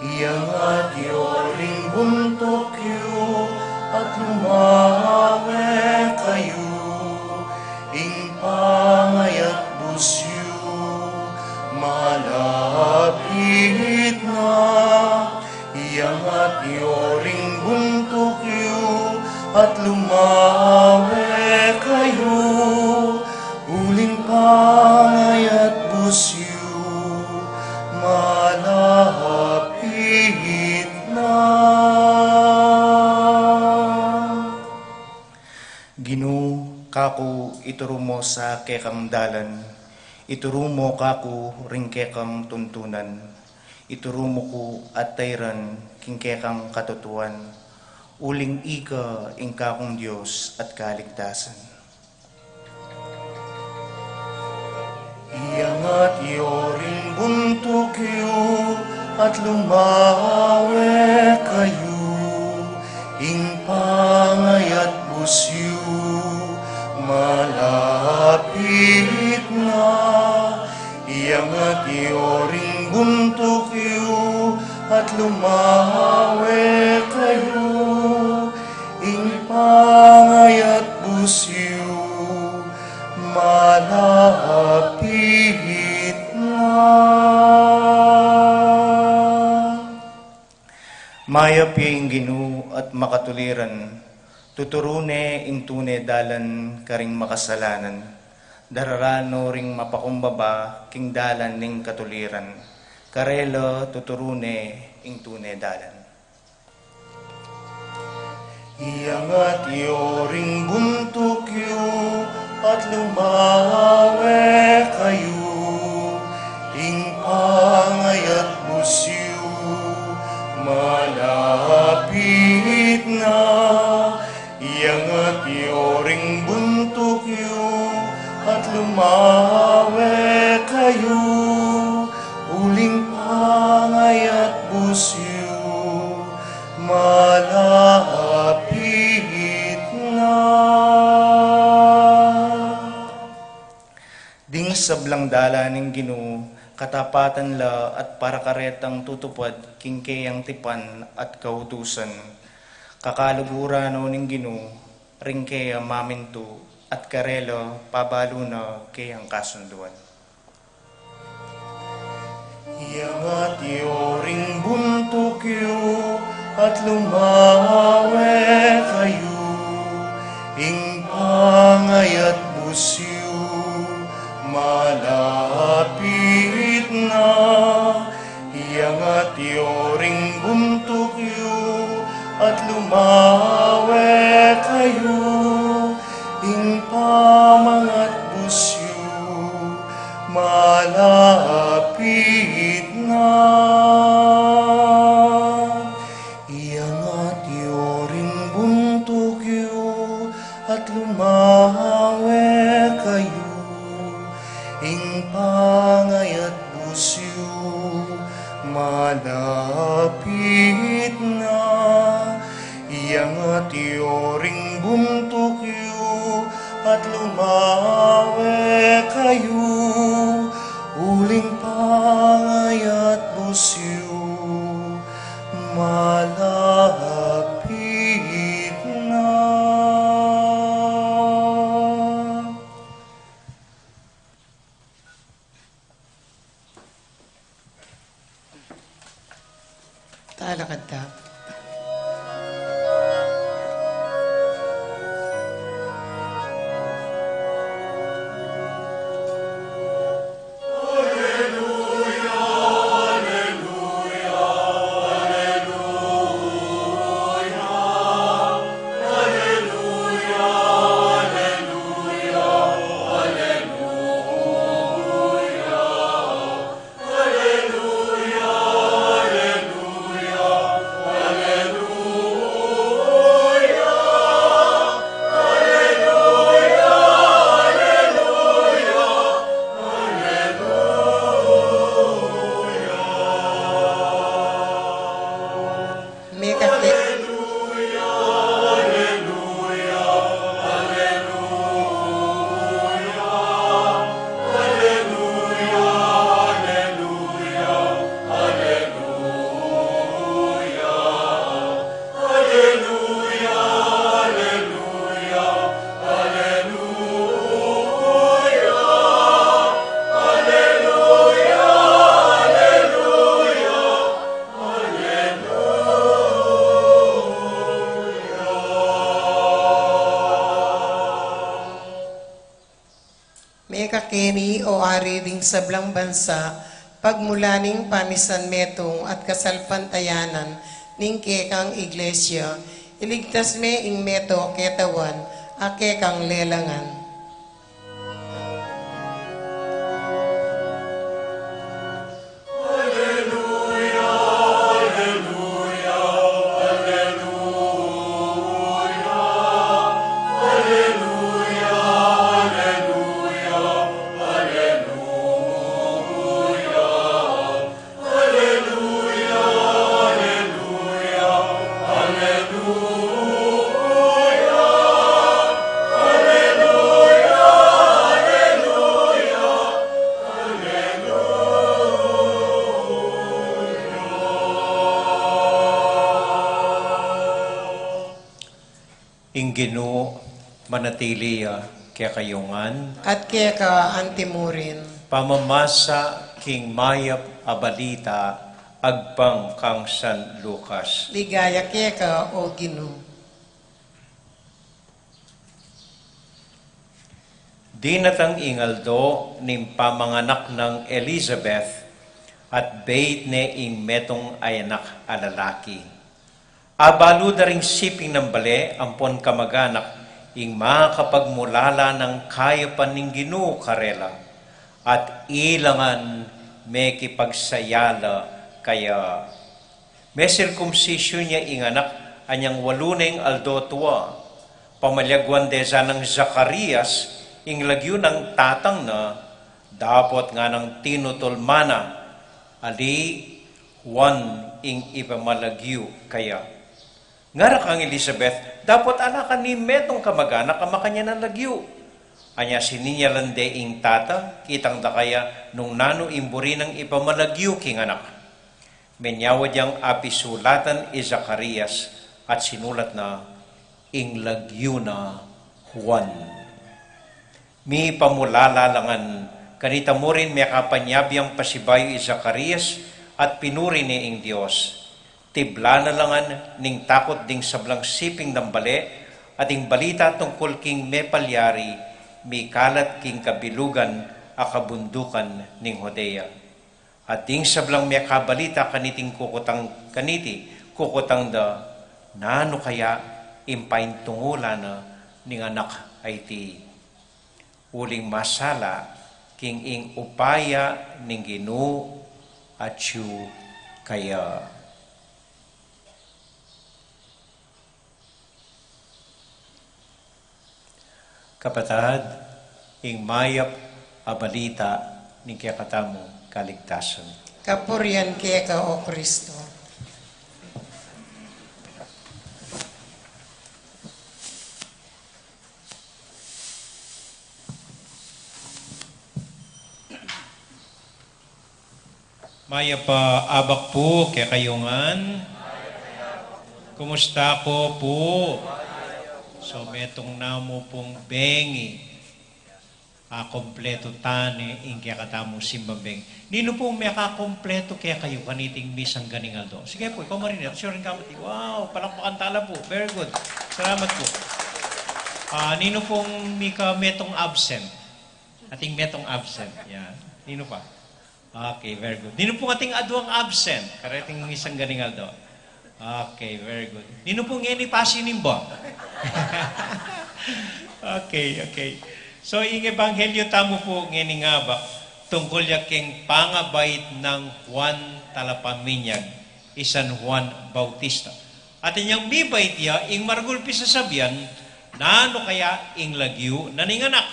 Iyangat yu ring buntuk yu at lumawe kayu, ing pangayatbus yu malapit na. Iyangat yu ring buntuk yu at lumawe kayu, uling pangayatbus yu malapit na. Ginu, kaku ituru mu sa kekang dalan, ituru mu kaku ring kekang tuntunan, ituru mu ku at tairan king kekang katutuan, uling ika ing kakung Dios at kaligtasan. Iyangat yu ring buntuk yu at lumawe kayu, ing pangayatbus yu malapit na. Iyangat yu ring buntuk yu at lumawe kayu, ing pangayatbus yu malapit na. Mayap ya ing Ginu at makatuliran, tuturu ne ing tune dalan karing makasalanan, dararanu ring mapakumbaba king dalan ning katuliran, karela tuturu ne ing tune dalan. Iyangat yu ring buntuk yu at lumawe kayu, ing pangayatbus yu malapit na. Iyangat yu ring buntuk yu at lumawe kayu, uling pangayatbus yu malapit na. Ding sablang dalan ning Ginu, katapatan la at para karetang tutupad king keyang tipan at kautusan. Kakaluguran no ning Ginu, ring keya mamintu, at karela pabalu na keyang kasunduan. Iyangat yu ring buntuk yu at lumawe kayu, ing pangayatbus yu malapit na. Iyangat yu ring buntuk yu at lumawe kayu, ing pamangatbus yu malapit na. Iyangat yu ring buntuk yu at lumawe kayu, ing pangayatbus yu malapit na. Iyangat yu ring buntuk yu at lumawe kayu, uling pangayatbus yu malapit Kakanta. Mekake- Mekakeni, o Ari ding sablang bansa, pagmula ning pamisan metung at kasalpantayanan ning kekang Iglesia, iligtas me ing meto ketawan a kekang lelangan. Ing Ginu manatili ya kekayu ngan. At keka antimurin. Pamamasa king mayap a balita agpang kang San Lucas. Ligaya keka, o Ginu. Dinatang ing aldo ning pamanganak nang Elizabeth, at beit ne ing metung a anak a lalaki. Abalu da ring siping nang bale ampon kamaganak ing makapagmulala nang kayapan ning Ginu karela, at ila ngan mekipagsaya la kaya. Mesirkumsisyun ya ing anak anyang walu neng aldo tua. Pamaliaguan de sa nang Zacarias ing lagyu nang tatang na, dapot nganang tinutul mana, ali Juan ing ipamalagyu kaya. Ngara kang Elizabeth, dapot ala ka ning metung kamaganak a makanyan a lagyu. Anya sininyalan de ing tata, kitang da kaya nung nanu ing buri nang ipamalagyu king anak. Menyawad yang apisulatan i Zacarias at sinulat na, ing lagyu na Juan. Mipamulala la ngan kanita murin mekapanyabi yang pasibayu i Zacarias at pinuri ne ing Dios. Tibla na la ngan ning takut ding sablang siping nang bale, at ing balita tungkul king mepalyari mikalat king kabilugan a kabundukan ning Judea. At ding sablang mekabalita kaniting kukutang kaniti, kukutang da, nanu kaya ing paintungulan na ning anak a iti? Uling masala king ing upaya ning Ginu atyu kaya. Kapatad, ing mayap a balita ning kekatamung kaligtasan. Kapurian keka, o Kristo. Mayap a abak pu kekayu ngan. Kumusta ko pu? So, metung namu pung bengi. Kakumpletu tane ing kekatamung simbang bengi. Ninu pung mekakumpletu kekayu kaniting misang ganing aldo? Sige pu, ikaw marinig. Sure, ing kamati. Wow, palakpakan tala pu. Very good. Salamat pu. Ah, ninu pung mika metung absent? Ating metung absent. Yan. Ninu pa? Okay, very good. Ninu pung ating aduang absent kareting misang ganing aldo? Okay, very good. Ninu pung ngeni pasinimba? Okay, okay. So, ing ebanghelyo tamu pu ngeni ngabak tungkul ya king pangabait nang Juan Talapaminyag, i San Juan Bautista. Atin yang mibait ya ing maragul pisasabian, nanu kaya ing lagyu na ning anak?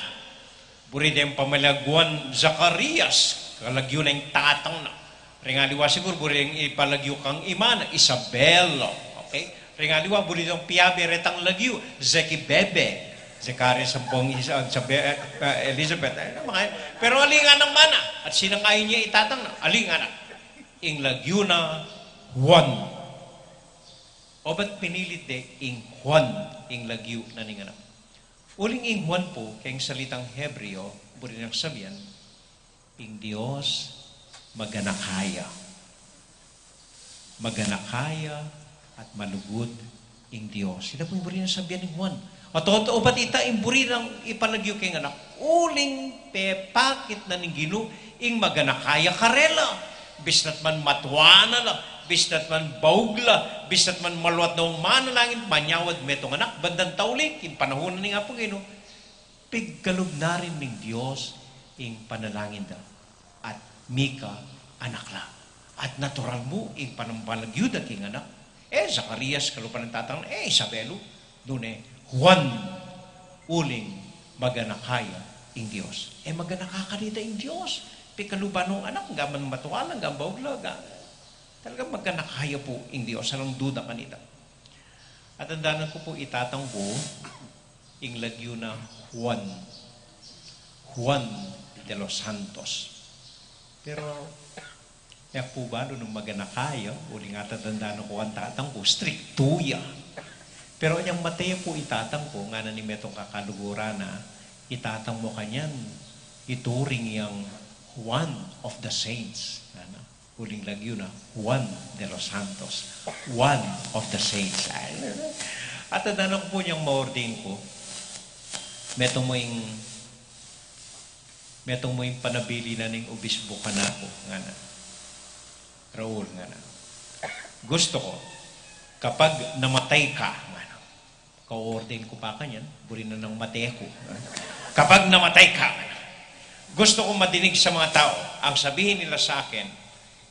Buri deng pamalaguan Zacarias, kalagyu na ing tatang na. Ring aliwa siguru, buri deng ipalagyu kang ima na, Isabel. Okay? Ring aliwa, buri deng piabe retang lagyu, Zeki Bebe. Zacarias ampong Isa-, Zabe-, eh, Elizabeth. Ay, naman kaya. Pero aling anak mana, at sinang ayu ne i tatang na, aling anak. Ing lagyu na Juan. Obat pinilit de ing Juan, ing lagyu na ning anak. Uling ing Juan pu, keng salitang Hebreo, buri nang sabian, ing Dios maganaka ya. Maganaka ya at malugud ing Dios. Ita pu ing buri nang sabian ning Juan. At obat ita ing buri nang ipalagyu keng anak. Uling pepakit na ning Ginu ing maganaka ya karela. Bisna't man matua na la, bisna't man baug la, bisna't man maluat na ung manalangin, manyawad metung anak, bandang tauli, king panaun na ning Apung Ginu, pigkalub na rin ning Dios ing panalangin da, at mika anak la. At natural mu ing panampalagyu da king anak. E Zacarias, kalupa nang tatang, e Isabelu, nune Juan, uling maganaka ya ing Dios. E maganaka kanita ing Dios. Pigkaluban nung anak, gaman matua la, gaman baug la, ga-, talagang maganaka ya pu ing Dios, alang duda kanita. Atandanan ku pu i tatang ku, ing lagyu na Juan, Juan de los Santos. Pero e ku pu balu nung maganaka ya, uling atandanan ku ing tatang ku, striktu ya. Pero inyang mate pu i tatang ku, ngana ning metung kakaluguran na, i tatang mu kanyan, ituring yang one of the saints, ngana. Uling lagyu na Juan de los Santos, one of the saints. Ay, atandanan ku pu inyang maordin ku, metung mu ing, metung mu ing panabilin na ning obisbu kanaku, ngana. Raul, ngana. Gustu ku, kapag namatay ka, ngana. Kaordin ku pa kanyan, buri na nang mate ku. Kapag namatay ka, ngana, gustu kung madinig sa mga tao ang sabihin nila sa akin,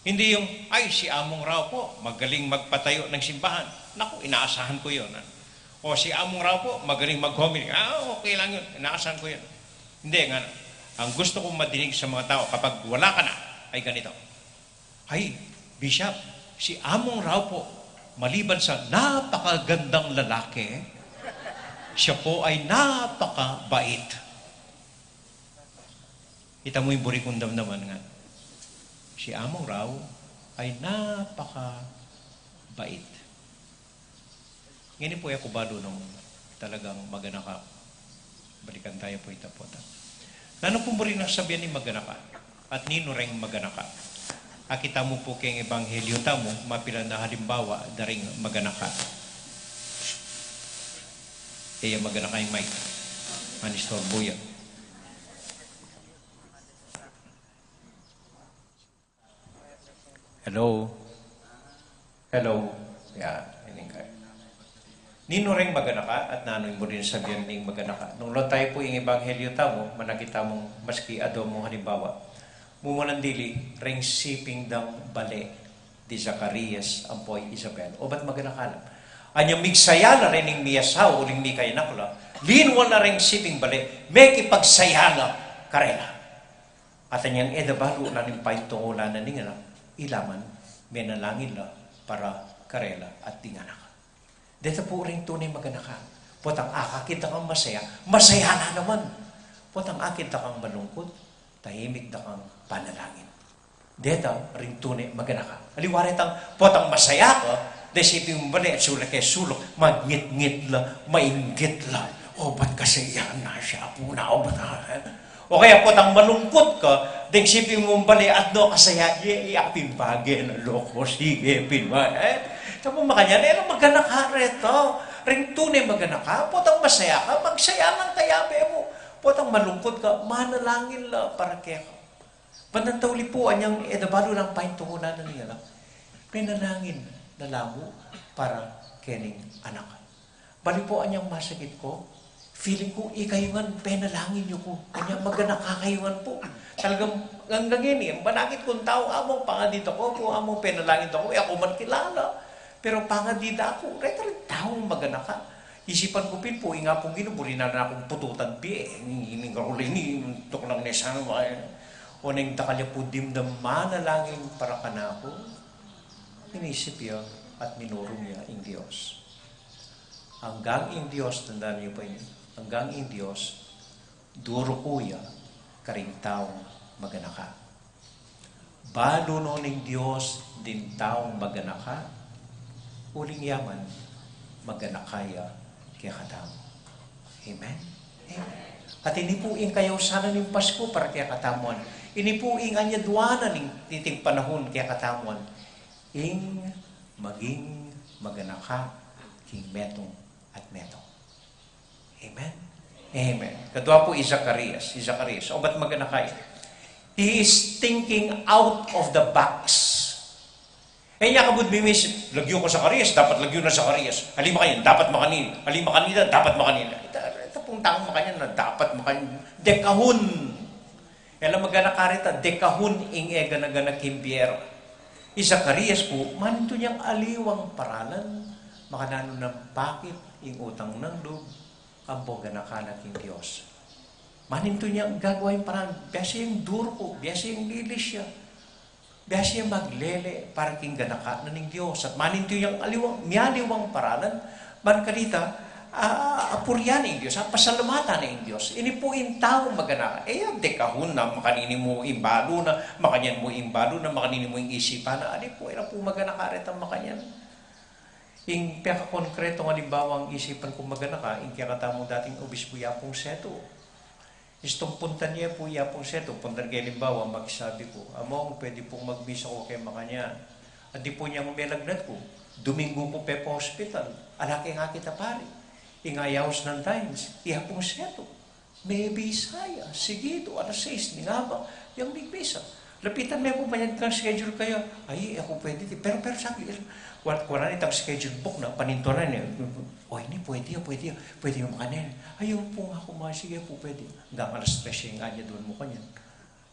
hindi yung, "Ay, si Among Rao po, magaling magpatayo ng simbahan." Naku, inaasahan ko yun, ah. O, "Si Among Rao po, magaling mag-homily." Ah, okay lang yun, inaasahan ko yun. Hindi, ngana. Ang gusto kong madinig sa mga tao kapag wala ka na, ay ganito, "Ay, Bishop, si Among Rao po, maliban sa napakagandang lalaki, siya po ay napakabait." Ita mu ing buri kung damdaman, nga, si Among Rao ay napakabait. Ngeni pu, e ku balu nung talagang maganaka. Balikan taya pu ita, pota. Nanu pung buri nang sabian ning maganaka? At ninu reng maganaka? Akit tamu pu keng ebanghelyo tamu, mapilan a halimbawa da ring maganaka. E ya maganaka ing mic. Manistorbu ya. Hello? Hello? Ya, ini kaya. Ninu reng maganaka at nanu ing buri nang sabian ning maganaka? Nung lawen taya pu ing ebanghelyo tamu, manakit tamung maski aduang halimbawa. Mumunan dili, reng siping dang bale di Zacarias ampo i Isabel. Obat maganaka la. Anya migsaya la reng miasawa uling mikayanak la, linwan la reng siping bale, mekipagsaya la karela. At anyang e da balu nanu ing paintungulan na ning anak, ila man, menalangin la para karela at ding anak. Deta pu ring tune maganaka. Potang akakit da kang masaya, masaya la naman. Potang akit da kang malungkut, tahimik da kang panalangin. Deta ring tune maganaka. Aliwa retang, potang masaya ka, deng siping mu bale, suluk ke suluk, mangitngit la, mainggit la. O, ba't kasi yan na siya, apu na, o, ba't, ah, O kaya potang malungkut ka, deng siping mung bale, at no kasaya, ye, ye, apin bage na loko, sige, pin ba, eh? Tapos makanyan, eh, maganaka reto. Ring tune maganaka, potang masaya ka, magsaya lang kaya be mo. Potang malungkut ka, manalangin la para keka. Bandang tauli pu, anyang e da balu nang paintungunan na ning anak, penalangin na la mu para kening anak. Bali pu, anyang masakit ku, feeling ku, ikayu ngan penalangin yu ku. Anyang maganaka kayu ngan pu. Talagang hanggang ini, ang banakit kung tau, among pangadi da ku pu, among penalangin da ku, e ku man kilala. Pero pangadi da ku, reta ring tau maganaka. Isipan ku pin pu, ing Apung Ginu, buri na la kung pututan pie, ing, ing, ing, ing, tuk lang ne sana, eh. O neng dakal ya pu dimdam manalangin para kanaku, inisip ya at minurung ya ing Dios. Anggang ing Dios, tandaan niyo pa ini, anggang ing Dios, duruku ya karing taung maganaka. Balu no ning Dios ding taung maganaka, uling ya man, maganaka ya kekatamu. Amen? Amen. At ini pu ing kayausanan ning Pasku para kekatamu. Ini pu ing anyadwanan ning titing panahun kekatamu. Ing maging maganaka king metung at metung. Amen? Amen. Kadua pu i Zacarias. I Zacarias. O bat maganaka ya? He is thinking out of the box. E nya kabud mimisip, lagyu ku Zacarias, dapat lagyu na Zacarias. Ali makanyan, dapat makanini. Ali makanini, dapat makanini. Ita, ita pung taung makanyan na dapat makanini. Dekahun. E la maganaka reta, dekahun ing e gana-gana king bie ra. I Zacarias pu, manintun yang aliwang paralan, makananu nang pakit ing utang nang lub, ampo ganaka na king Dios. Manintun yang gagawa ing paralan, biasa yang duruku, biasa yang lilis ya. Biasa yang maglele para king ganaka na ning Dios. At manintun yang aliwang, mialiwang paralan, ban kanita, a, apurian ing Dios, a, pasalamatan ing Dios. Ini pu ing taung maganaka. E ya dekahun na, makanini mu ing balu na, makanyan mu ing balu na, makanini mu ing isipan na. Ali pu, e la pu maganaka retang makanyan. Ing pekakongkretong alimbawang isipan kung maganaka, ing kekatamung dating obispu i Apung Setu. Istung puntan ye pu i Apung Setu, puntan ke alimbawa, makisabi ku, "Among, pwede pung magmisa ku ke makanyan?" At di pu nyang melagnat ku, Duminggu ku pe pa hospital, ala keng akit a pari. Ing ayaus nang Times, i Apung Setu. Mebisa ya, sigidu, alas sais ning abak, yang migmisa. Lapitan me pu, "Makanyan kang schedule kaya?" "Ay, e ku pwede ti." Pero, pero sabi, "Kuan, kuan itang schedule book na, panintunan ne." "O, ini pwede ya, pwede ya, pwede ya makanyan." "Ay, opu," nga ku, "ma, sige pu, pwede." Anggang alas tres ya ing anyadwan mu kanyan.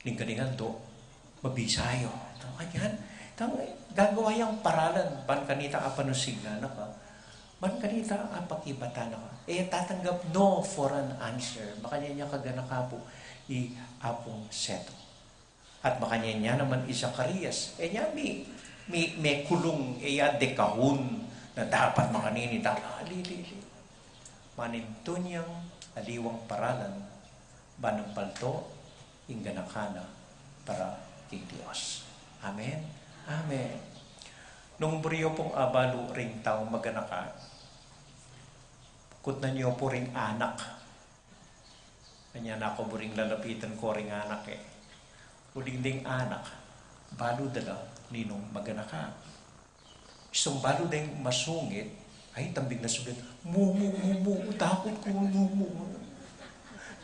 Ning kalingan to, mabisa ya. Tang kanyan, tang gagawa yang paralan, ban kanita apanusig na ka. Ban kanita apakibatan na ka. E tatanggap no for an answer. Makanyan ya kaganaka pu i Apung Setu. At makanyan ya naman i Zacarias. E nya mi, mi, mekulung, e ya dekahun na dapat makanini, dapat, ali, ali, ali. Manintun yang aliwang paralan, ban nang palto, ing ganaka na para king Dios. Amen? Amen. Nung buri yu pung abalu ring taung maganaka, kutnan yu pu ring anak. Anya na ku, buring lalapitan ku ring anak e. Uling ding anak, balu da la ninung maganaka. Istung balu deng masungit, ay, tambing na sungit, "Mu, mu, mu, mu, takut ku, mu, mu, mu."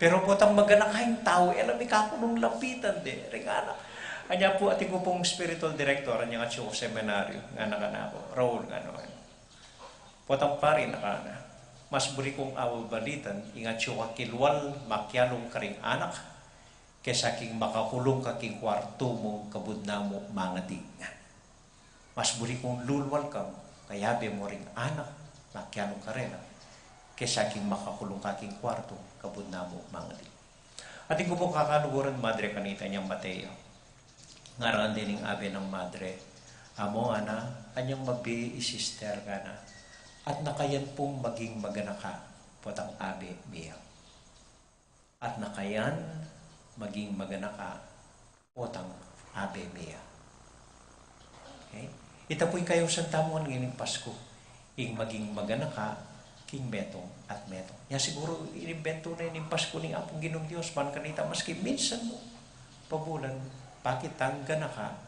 Pero potang maganaka ing tau, e la mikakulung lapitan de ring anak. Anya pu, atin ku pung spiritual director, anyang atsu ku seminaryo, ngana kanaku, "Raul," ngana, "potang pari na kana, mas buri kung ababalitan ing atsu ka kilwal makialung karing anak, kesa king makakulung ka king kuartu mung kabud namu mangadi." Mas buri kung lulwal kang kayabe mo ring anak, makianu karela, kesa king makakulung ka king kuartu, kabud namu mangadi. Atin ku pung kakaluguran, madre kanita, anyang mate ya. Ngaran de ning abe nang madre, "Amo, ana, anyang mabie i sister," ngana, "at nakayan pung maging maganaka potang abe mi ya." At nakayan maging maganaka potang abe mi ya. Okay? Ita pu ing kayausan tamu ngan ngening Pasku. Ing maging maganaka king metung at metung. Nya siguru inimbentu na ning Pasku ning Apung Ginung Dios, ban kanita maski minsan mu pabulan, pakit tang ganaka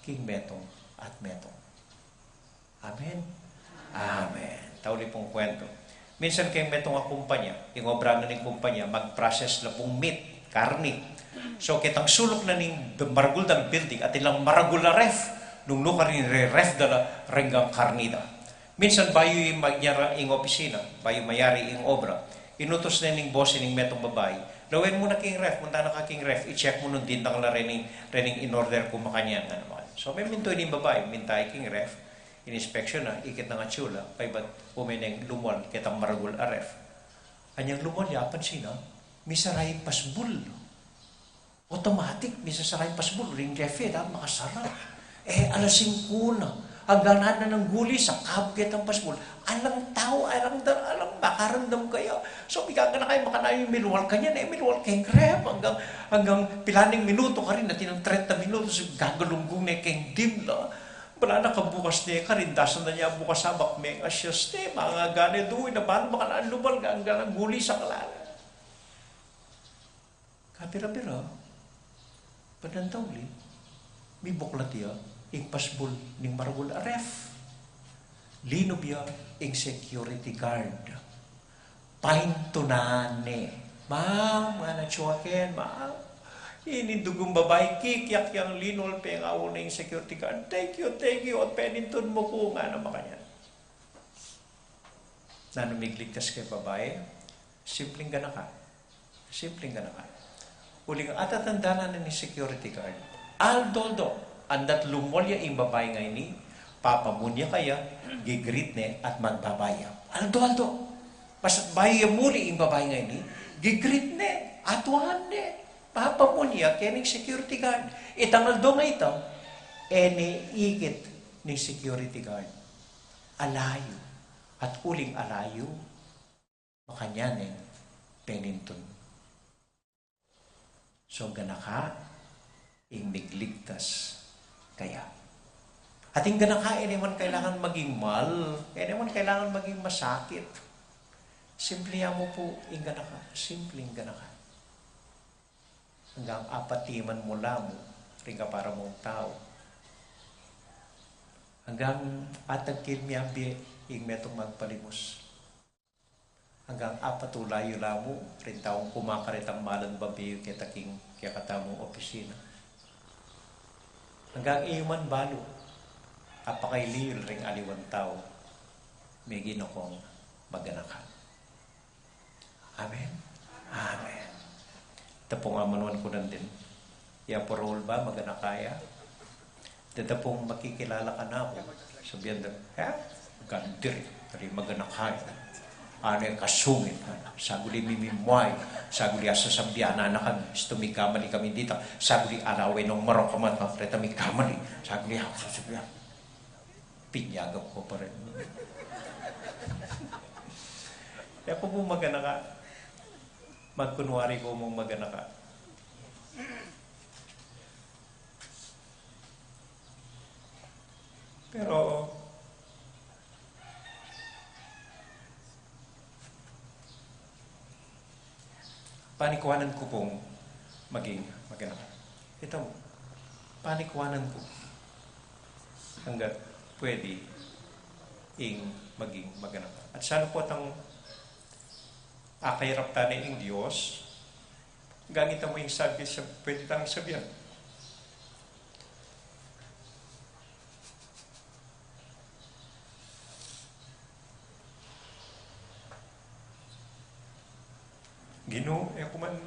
king metung at metung. Amen. Amen. Tauli pung kuwentu. Minsan keng metung a kumpanya, ing obra na ning kumpanya, mag-process la pung meat, karni. So, ketang suluk na ning maragul dang building, atin lang maragul a ref, nung nukarin re-ref da la reng karni da. Minsan bayu ing magnyara ing opisina, bayu mayari ing obra. Inutus na ning boss ning metung babai. Lawen mu na king ref, munta na ka king ref, i-check mu nung dintang la rening, rening in-order ku makanyan, ngana. So, memintu ning babai, minta ya king ref, in-inspection na, ikit na ing atsura, kaybat ume neng lumwal ketang maragul a ref. Anyang lumwal ya, apansin na, misara ing pasbul. Automatic, misasara ing pasbul, ring ref e, dapat makasara. E, alas singku na, anggang nanu nang gulisak, kabug ketang pasbul. Alang tau, alang da-, alang makaramdam kaya. So, mikana kaya makananu ing milwal kanyan, e, milwal keng ref, anggang, anggang pilaning minutu karin, atin nang trenta minutu, so, gagalunggung ne keng dim la. Bala na kabukas ne karin, dasan da ne bukas abak, mengasyas ne, mangagane, duy na, balu makananu lumwal, anggang gulisak la. Kabira-bira, panantauli, mibuklat ya ing pasbul ning maragul a ref. Linub ya ing security guard. Paintunan ne. "Ma'am," ngana, "atsu ken, ma'am." Ining dugung babai, kikyak yang linub, pengawa ne ing security guard. "Thank you, thank you, at penintun mu ku," ngana makanyan. Nanu migligtas keng babai? Simpling ganaka. Simpling ganaka. Uling atatandanan na ning security guard, aldo-aldo, andat lumwal ya ing babai ngeni, papamun ya kaya, gi-greet ne at magbabay ya. Aldo-aldo. Basta't bayu ya muli ing babai ngeni, gi-greet ne, atuan ne, papamun ya keni king security guard. Itang aldo nga ita, e ne ikit ning security guard. Alayu. At uling alayu, makanyan neng penintun. So, ganaka ing migligtas kaya. At ing ganaka, e ne man kailangan maging mal, e ne man kailangan maging masakit. Simple ya mu pu ing ganaka, simpleng ganaka. Anggang apatiman mu la mu ring kapara mung tau. Anggang atagkil miyabie ing metung magpalimus. Anggang apatula yu la mu ring taung kumakaretang malan babe yu keta king kekatamung opisina. Anggang e yu man balu, apakaili yu la ring aliwang tau, "Megin akong maganaka." Amen. Amen. Tapung amanuan ku nandin. Ya, parol ba, maganaka ya? Deta pung makikilala kanaku, sabian da, "Ha? Gandir, ari maganaka ya." Ane kasungit, saguli mimimway, saguli asasabian na kami, "Istu mikamali kami dita," saguli alawe nung marok amat, reta mikamali, saguli ako sasabian. Pinyagap ko pa rin. Kaya ku mu maganaka, magkunwari ku mung maganaka. Pero, panikuanan ku pung maging maganaka. Ita, panikuanan ku. Anggang pwede ing maging maganaka. At sana pu tang akairap tana ing Dios, anggang ita mu ing sabi, sa-, pwede tang sabian. Ginu, e ku man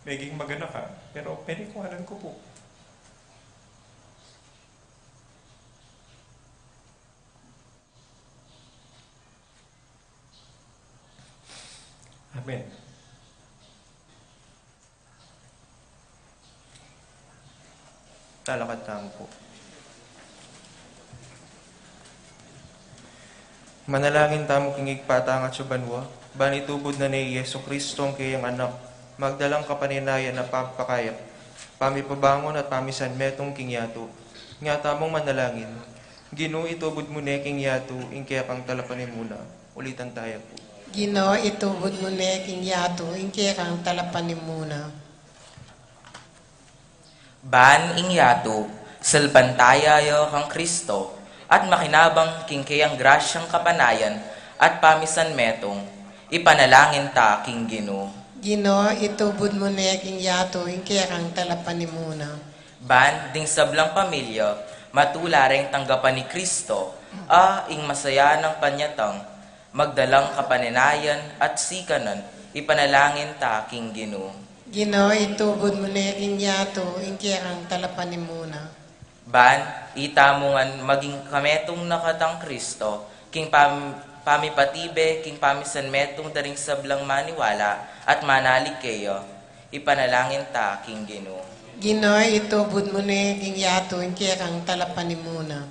meging maganaka, pero penikuanan ku pu. Amen. Talakad tamu pu. Manalangin tamu king Ibpa tang atsu banua, ban itubud na ne i Jesucristo ing keyang Anak, magdalang kapanenayan a pamipakayap, pamipabangun at pamisanmetung king yatu. Nya tamung manalangin, Ginu, itubud mu ne king yatu ing kekang talapanimuna. Ulitan taya pu. Ginu, itubud mu ne king yatu ing kekang talapanimuna. Ban ing yatu, salpantaya ya kang Kristo, at makinabang king keyang grasyang kapanayan at pamisan metung, ipanalangin ta king Ginu. Ginu, itubud mu ne king yatu ing kekang talapanimuna. Ban ding sablang pamilya, matula reng tanggapan ni Kristo, a ing masaya nang panyatang, magdalang kapanenayan at sikanan, ipanalangin ta king Ginu. Ginu, itubud mu ne king yatu ing kekang talapanimuna. Ban itamu ngan maging kametung na katang Kristo, king pam-, pamipatibe king pamisan metung da ring sablang maniwala at manalig keya, ipanalangin ta king Ginu. Ginu, itubud mu ne king yatu ing kekang talapanimuna.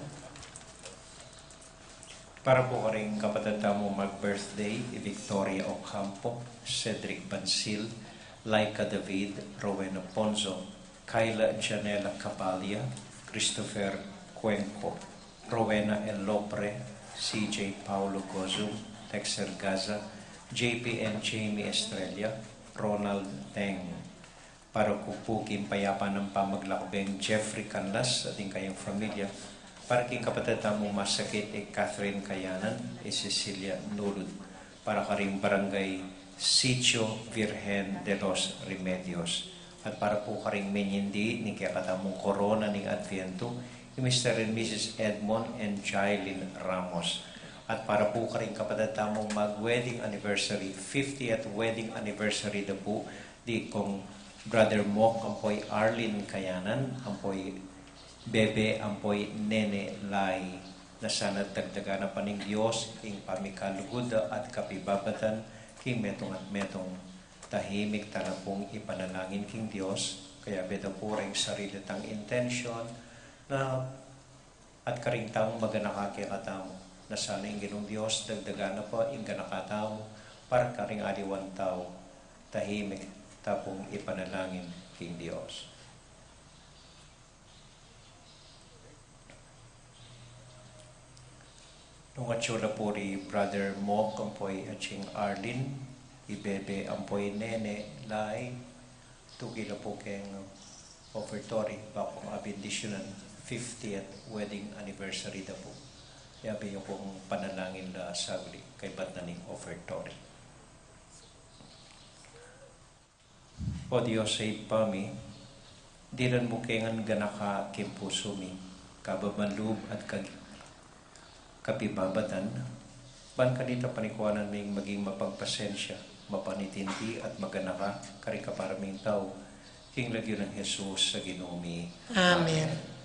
Para pu karing kapatad tamu mag-birthday, i Victoria Ocampo, Cedric Bansil, Laika David, Rowena Ponzo, Kyla Janela Cabalia, Christopher Cuenco, Rowena Elopre, C J Paulo Gozum, Lexer Gaza, J P and Jamie Estrella, Ronald Teng. Para ku pu king payapan nang pamaglakbeng Jeffrey Canlas at ing kayang familia, para king kapatad tamung masakit i Catherine Kayanan, i Cecilia Nulud, para karing Barangay Sitio Virgen de los Remedios, at para pu karing menyandi ning kekatamung korona ning Adviento, i Mister and Missus Edmond and Jailin Ramos, at para pu karing kapatad tamung mag-wedding anniversary, fiftieth wedding anniversary da pu, di kong Brother Mok ampo i Arlene Kayanan, ampo i Bebe ampo i Nene Lai, na sana dagdagan na pa ning Dios ing pamikalugud da at kapibabatan king metung at metung. Tahimik tana pung ipanalangin king Dios, kayabe da pu reng sarili tang intensyon na at karing taung maganaka kekatamu, na sana ing Ginung Dios dagdagan na pa ing ganaka tamu para karing aliwang tau. Tahimik ta pung ipanalangin king Dios. Nung atyu la pu ri Brother Mok ampo i Atsing Arlene, i Bebe ampo i Nene Lai, tuki la pu keng offertory, ba kung abendisyonan fiftieth wedding anniversary da pu. Yabe yu kung panalangin la saglit kaybat na ning offertory. O Dios a Ibpa mi, dinan mu ke ngan ganaka king pusu mi, kababan lub at kag-, kapibabatan, ban kanita panikuanan ming maging mapagpasensya, mapanintindi at maganaka karing kapara ming tau, king lagyu nang Jesus a Ginu mi. Amen. Amen.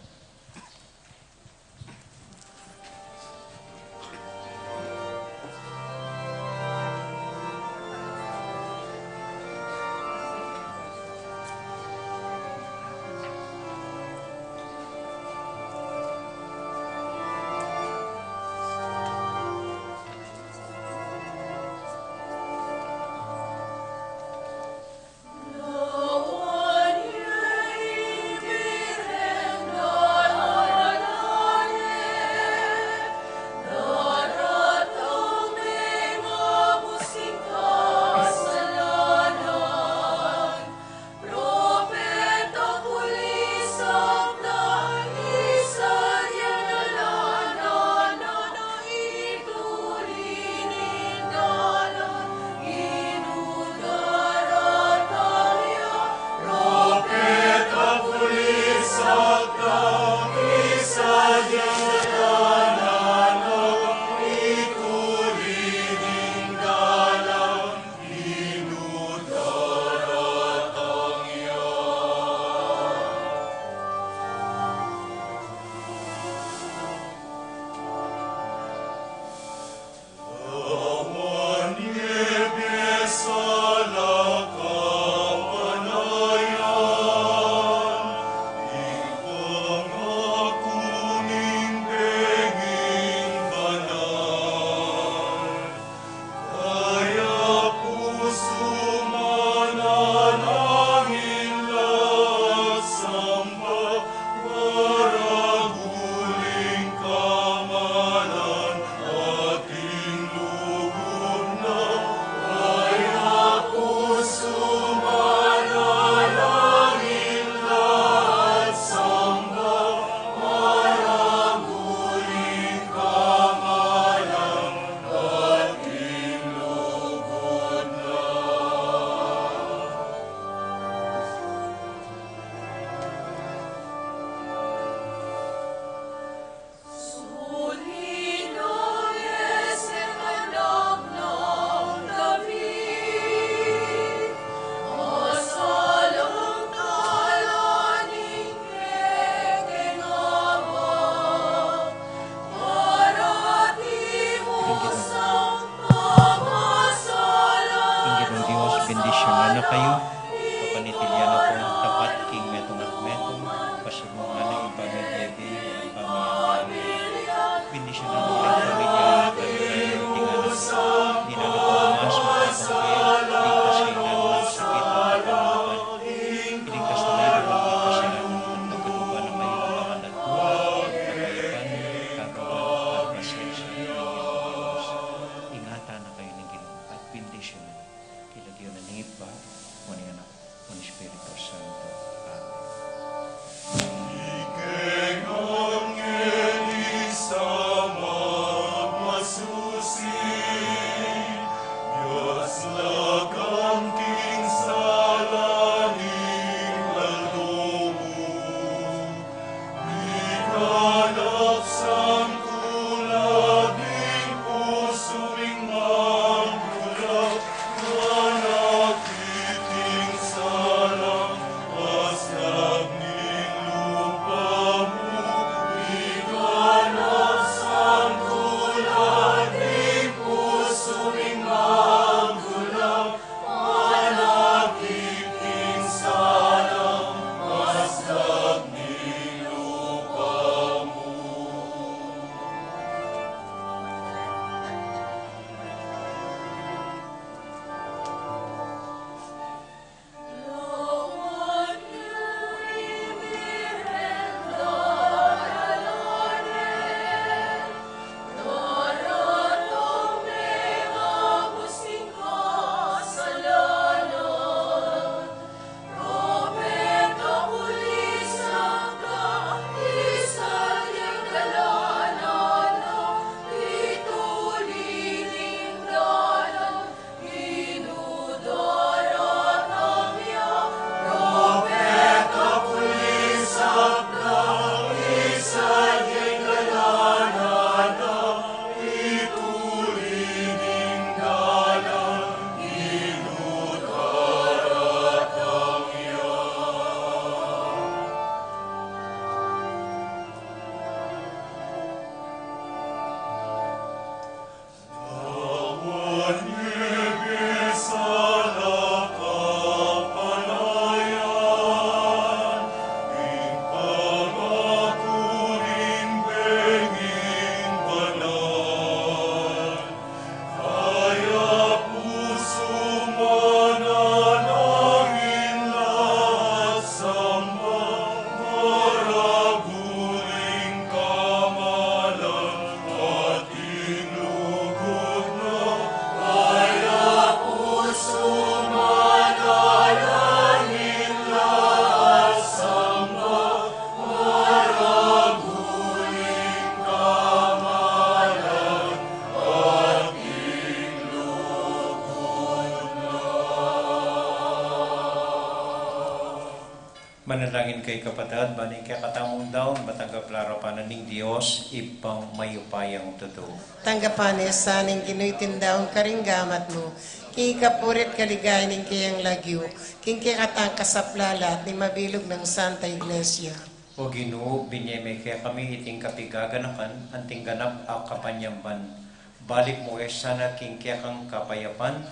Manalangin kayu, kapatad, ban ing kekatamung daun matanggap la arapan na ning Dios, Ibpang mayupayang tutu. Tanggapan na sa ning Ginu iting daun karing gamat mu, king ikapuri't kaligayan ning keyang lagyu, king kekatang kasaplalan at ning mabilug nang Santa Iglesia. O Ginu, binye me kekami iting kapigaganakan anting ganap a kapanyamban. Balik mu e sana king kekang kapayapan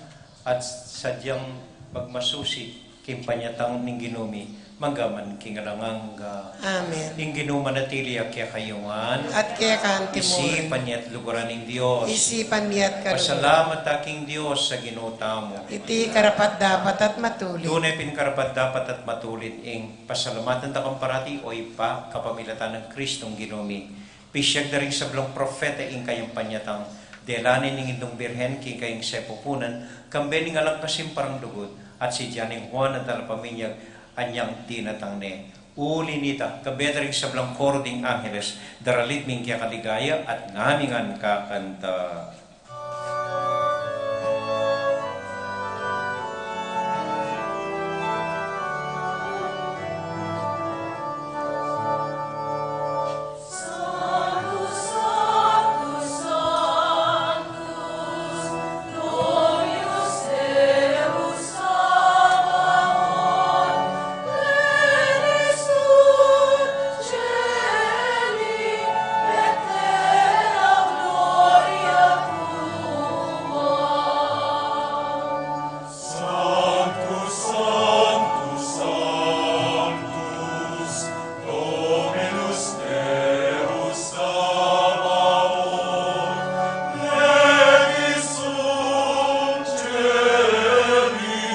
at sadyang magmasusi king panyatang ning Ginu mi, mangga man king alang angga. Amen. Ing Ginu manatili ya kekayu ngan. At keka mu rin. Isipan ya at luguran ing Dios. Isipan mi at kaluguran. Pasalamat ta king Dios a Ginu tamu. Iti karapat-dapat at matulid. Tune pin karapat-dapat at matulid ing pasalamatan ta kang parati, o Ibpa, kapamilatan nang Kristong Ginu mi. Pisyag da ring sablang propeta ing kayang panyatang, dela ne ning Indung Birhen king kayang sepupunan, kambe ning alang kasimparang lugud, at si Dian ing Juan a talapaminyag, anyang dinatang ne. Uli nita, kambe da ring sablang koro ding angeles, daralit mi ing kekaligaya at ngamingan kakanta. Sanctus, Sanctus, Sanctus, Dominus Deus Sabaoth, plenius sunt caeli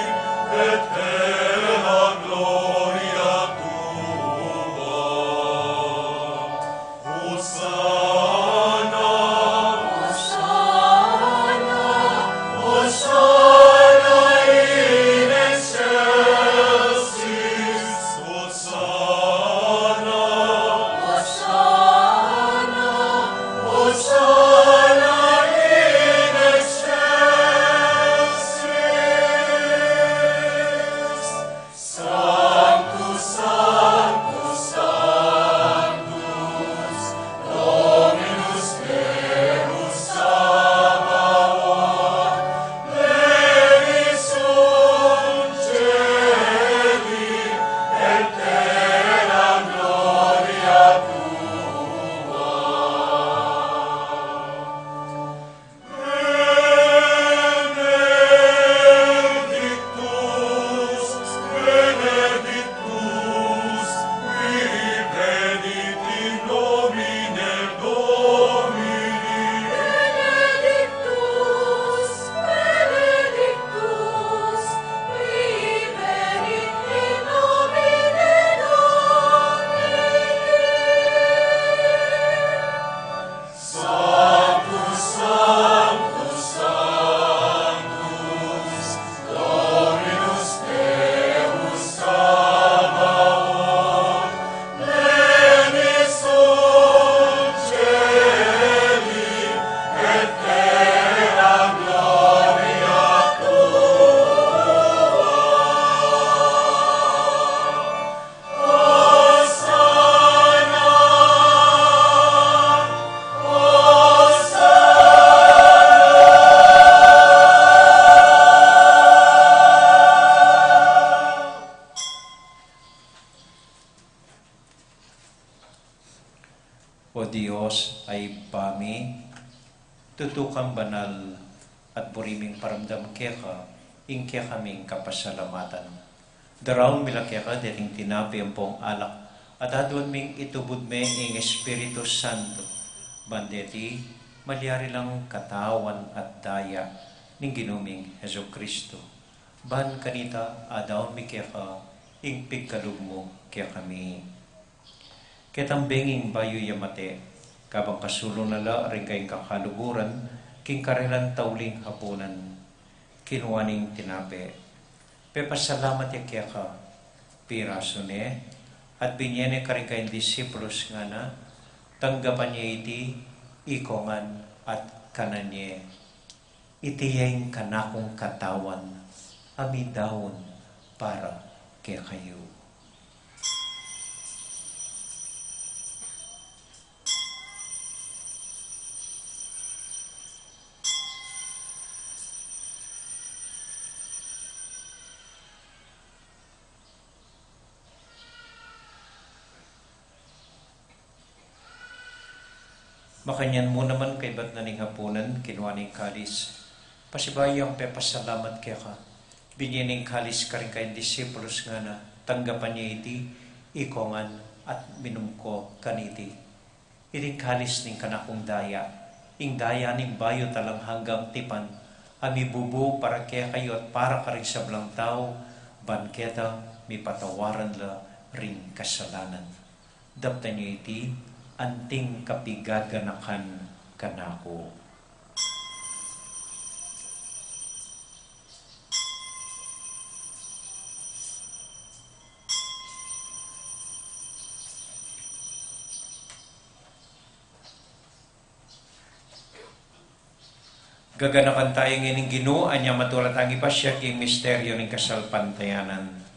et terra gloria tua. Hosanna, Hosanna, Hosanna in excelsis, Hosanna, Hosanna, Hosanna in excelsis. Sanctus, Sanctus, Sanctus, Dominus Deus Sabaoth, plenius sunt caeli et terra gloria tua. Benedictus, benedictus, qui venit in nomine Domini. Benedictus, benedictus, qui venit in nomine Domini. Sanctus, Sanctus, Sanctus, Dominus Deus Sabaoth, plenius sunt caeli et terra gloria tua. O Dios a Ibpa mi, tutu kang banal, at buri ming paramdam keka ing kekaming kapasalamatan. Daraun mi la keka deting tinape ampong alak, at aduan ming itubud me ing Espiritu Santo, ban deti malyari lang katawan at daya ning Ginu ming Jesucristo. Ban kanita adaun mi keka ing pigkalub mu kekami. Ketang bengi bayu ya mate, kabang kasulung na la ring kayang kakaluguran king karelang tauling hapunan, kinua ne ing tinape, pepasalamat ya keka, pirasu ne, at binye ne karing kayang disipulus, ngana, tanggapan ye iti, iko ngan at kanan ye. Iti ya ing kanakung katawan a midaun para kekayu. Makanyan mu naman kaybat na ning hapunan, kinua ne ing kalis, pasibayu yang pepasalamat keka, binye ne ing kalis karing kayang disipulus, ngana, tanggapan ye iti, ikongan, at minum ko kaniti. Iti ing kalis ning kanakung daya, ing daya ning bayu at alang anggang tipan, a mibubu para kekayu at para karing sablang tau, ban keta mipatawaran la ring kasalanan. Daptan ye iti, anting kapigaganakan kanaku. Gaganakan taya ngening Ginu, anya matula tang ipasiag ing misteryu ning kasalpantayanan.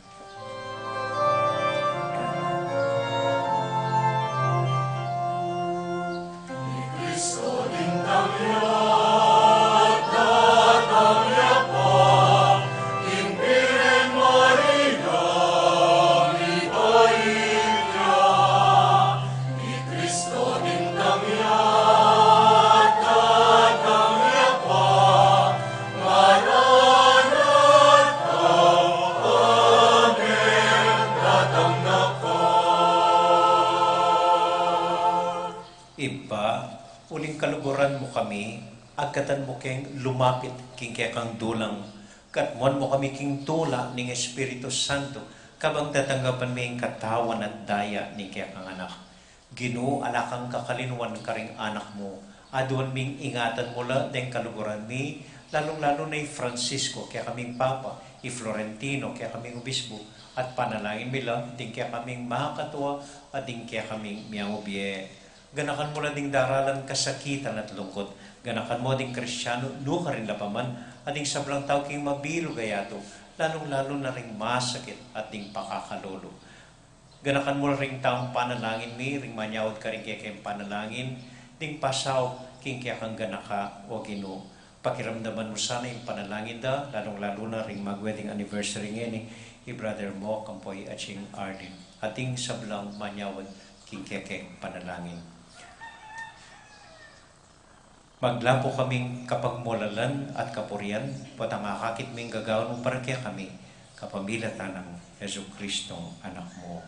Ibpa, uling kaluguran mu kami, agkatan mu keng lumapit king kekang dulang, katmuan mu kami king tula ning Espiritu Santo, kabang tatanggapan mi ing katawan at daya ning kekang Anak. Ginu, ala kang kakalinuan karing anak mu. Aduan ming ingatan mu la deng kaluguran mi, lalung-lalu na i Francisco, kekaming Papa, i Florentino, kekaming Obispo, at panalangin mi la ding kekaming makatua, at ding kekaming miyangubie. Ganakan mu la ding daralan kasakitan at lungkut. Ganakan mu ding Kristiano nukarin la pa man, at ding sablang tau king mabilug a yatu, lalung-lalu na ring masakit at ding pakakalulu. Ganakan mu la ring taung panalangin mi, ring manyawad karing kekeng panalangin, ding pasaup king kekang ganaka, O Ginu. Pakiramdaman mu sana ing panalangin da, lalung-lalu na ring mag-wedding anniversary ngeni, i Brother Mo, kampo i Aching Arlene. At ding sablang manyawad king kekeng panalangin. Maglapu kaming kapagmulalan at kapurian, potang akakit ming gagawan mu para kekami, kapamilatan nang Jesucristong Anak mu.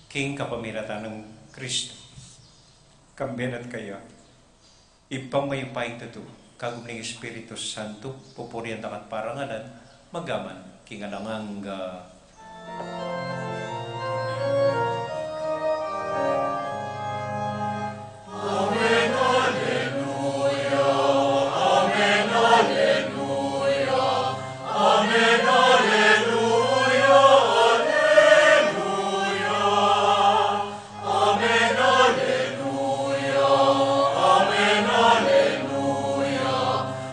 King kapamilatan nang Kristo, kambe na at kaya, Ibpang mayupayang tutu, kagum ning Espiritu Santo, pupurian da ka at parangalan, magpaman king alang angga. Amen, alleluia. Amen, alleluia. Amen, alleluia, alleluia. Amen, alleluia. Amen, alleluia.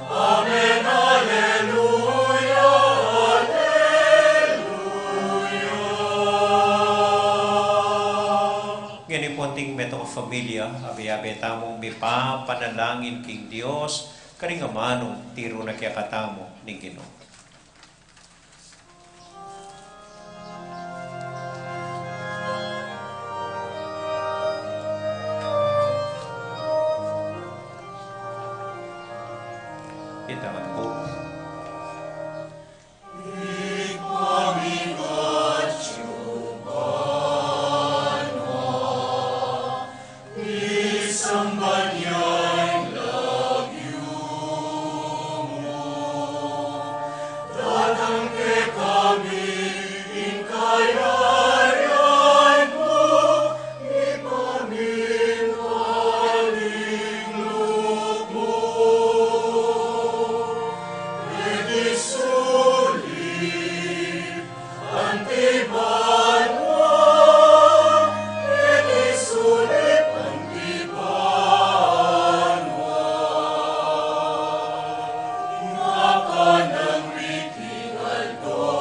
Amen, alleluia, alleluia. Ngeni pu, anting metung a familia, abe-abe tamung mipapanalangin king Dios, karing amanung tiru na kekatamu ning Ginu. Itaman ku. Isamban ya ing lagyu mu. Datang kekami ing kayarian mu, mipamintuan ing lub mu. Keti sulip anti banua, keti sulip anti banua, makanyan mi king aldo-aldo.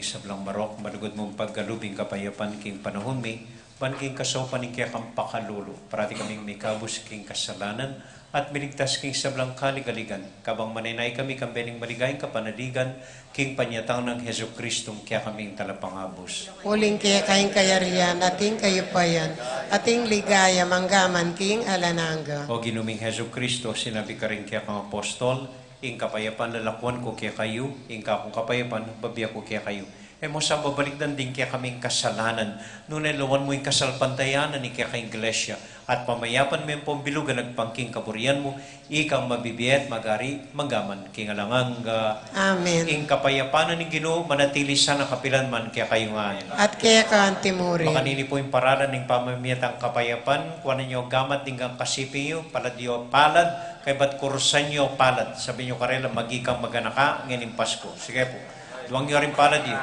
sablang marok, malugud mung pagkalub ing kapayapan king panaun mi, ban king kasaupan ning kekang pakalulu, parati kaming mikabus king kasalanan, at miligtas king sablang kaligaligan, kabang manenaya kami kambe ning maligayang kapanaligan, king panyatang nang Jesucristo, kekaming talapangabus. Uling keka ing kayarian, at ing kayupayan, at ing ligaya, mangga man king alang angga. O Ginu ming Jesucristo, sinabi karing kekang apostol, ing kapayapan lalakuan ku kekayu, ing kakung kapayapan, bibie ku kekayu. E mu sa babalikdan ding kekaming kasalanan, nune lawan mu ing kasalpantayanan ning kekang Iglesia, at pamayapan me ampong bilug a agpang king kaburian mu, ikang mabibie at magari, mangga man king alang angga. Amen. Ing kapayapan ning Ginu, manatili sana kapilan man kekayu ngan. At keka antimurin. Makanini pu ing paralan ning pamamiyatang kapayapan, kuanan yu gamat ding kasipi yu, palad yu palad, kaybat kurusan yu palad. Sabi yu karela, maging maganaka, ngening Pasko. Sige pu. Duang yu ring palad yu.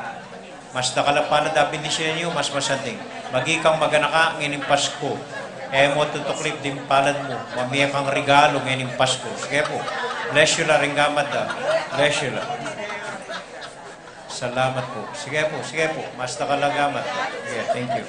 Mas dakal a palad a bendisyon yu, mas masanting. Maging maganaka ngening Pasko. E mu tutuklip ding palad mu. Mamie kang regalo ngening Pasko. Sige pu. Bless you la, ring gamat da. Bless you la. Salamat pu. Sige pu, sige pu. Mas dakal a gamat. Sige, thank you.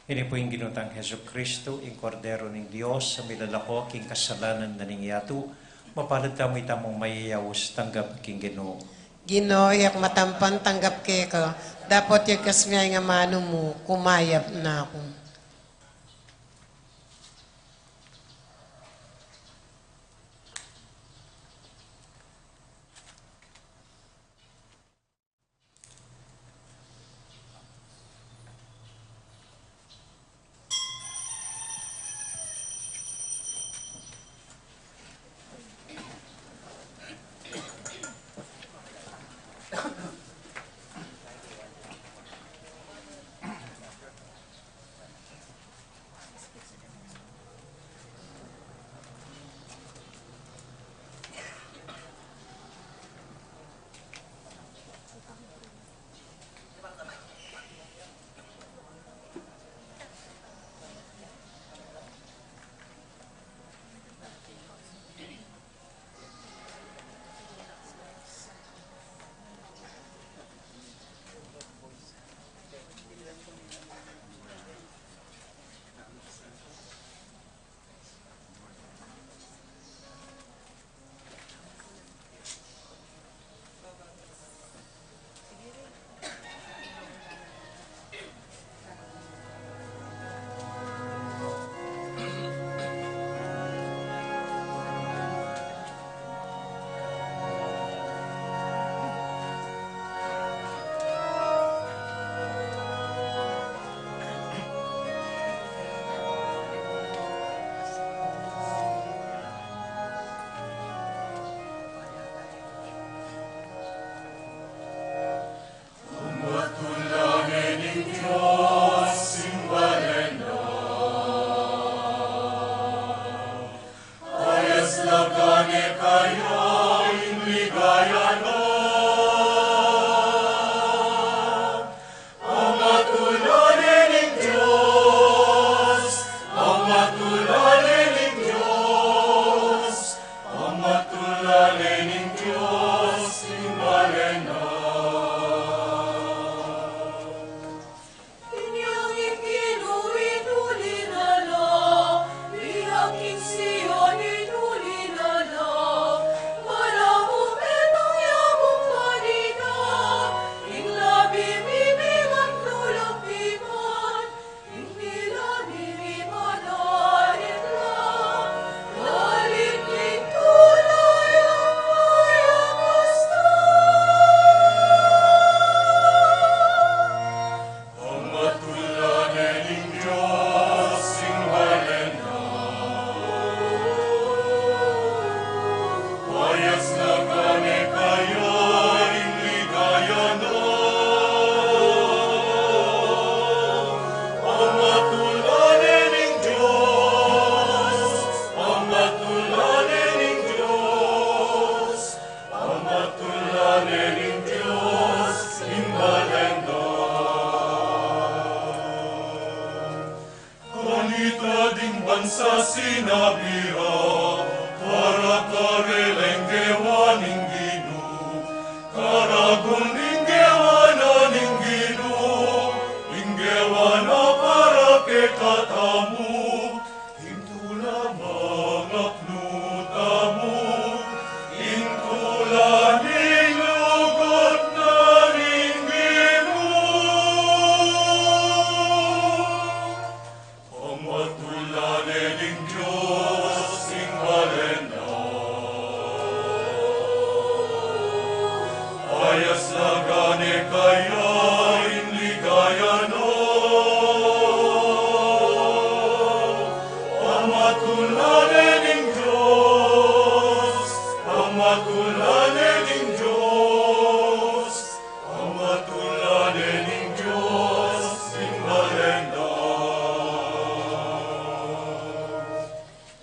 Ini pu ing Ginu tang Jesucristo, ing Kordero ning Dios, a milalako king kasalanan na ning yatu. Mapalad tamu itamung mayayaus tanggap king Ginu. Ginu, e ku matampan tanggap keka, dapot yagkas me ing amanu mu, kumayap na ku. Ita ding bansa sinabi ra, para karela ing gewa ning Ginu, karagun ing gewa na ning Ginu, ing gewa na para kekatamu, ing tula mangapnu tamu, ing tula ning lugud na ning Ginu. Pamatulanan ning Dios ing balen na. Ayas la gane kaya ing ligaya na. Pamatulanan ning Dios, pamatulanan ning Dios, pamatulanan ning Dios ing balen na.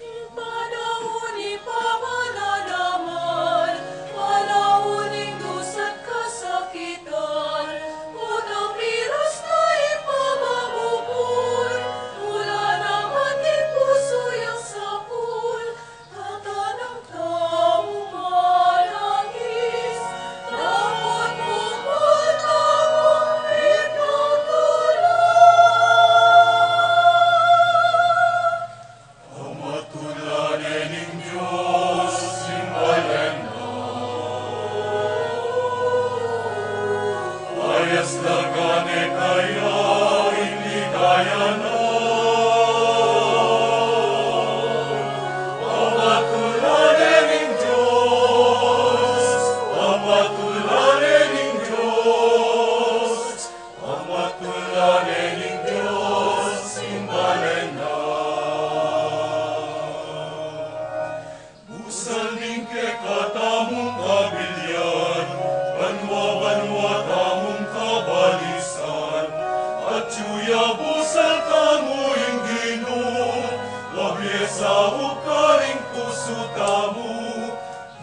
Ing panaun ning pamananaman, panaun ning dusa at kasakitan, potang piras na ing pamamupul, mula naman king pusu yang sapul, tatanam tamung manangis, dapot bukbul tamung itutulak. Pamatulanan ning Dios ing balen na. Ayas la gane kaya ing ligaya na. Pamatulanan ning Dios, pamatulanan ning Dios, pamatulanan ning Dios ing balen na. Busal ning kekatamung kabilian, banua-banua tamung kabalisan, atyu ya busal tamu ing Ginu, labias saup karing pusu tamu,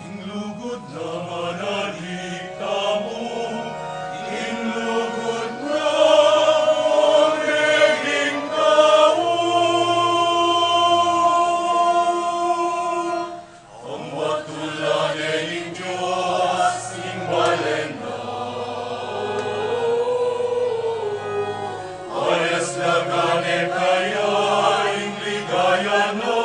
ing lugud na manaliku tamu, ing lugud na meging tau. Pamatulanan ning Dios ing balen na. Ayas la gane kaya ing ligaya na.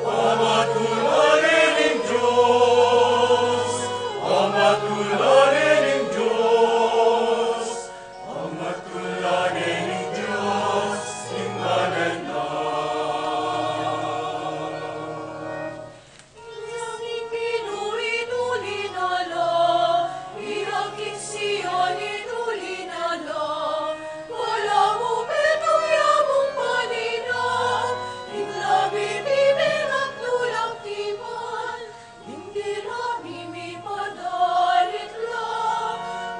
Pamatulanan ning Dios, pamatulanan ning Dios, pamatulanan ning Dios ing balen na. Ing Ginu inuli na la, ira king Sion inuli na la, balamu benung ya mung manina, ing labi mi mengatnu lang tipan, ing dila mi mipadalit la,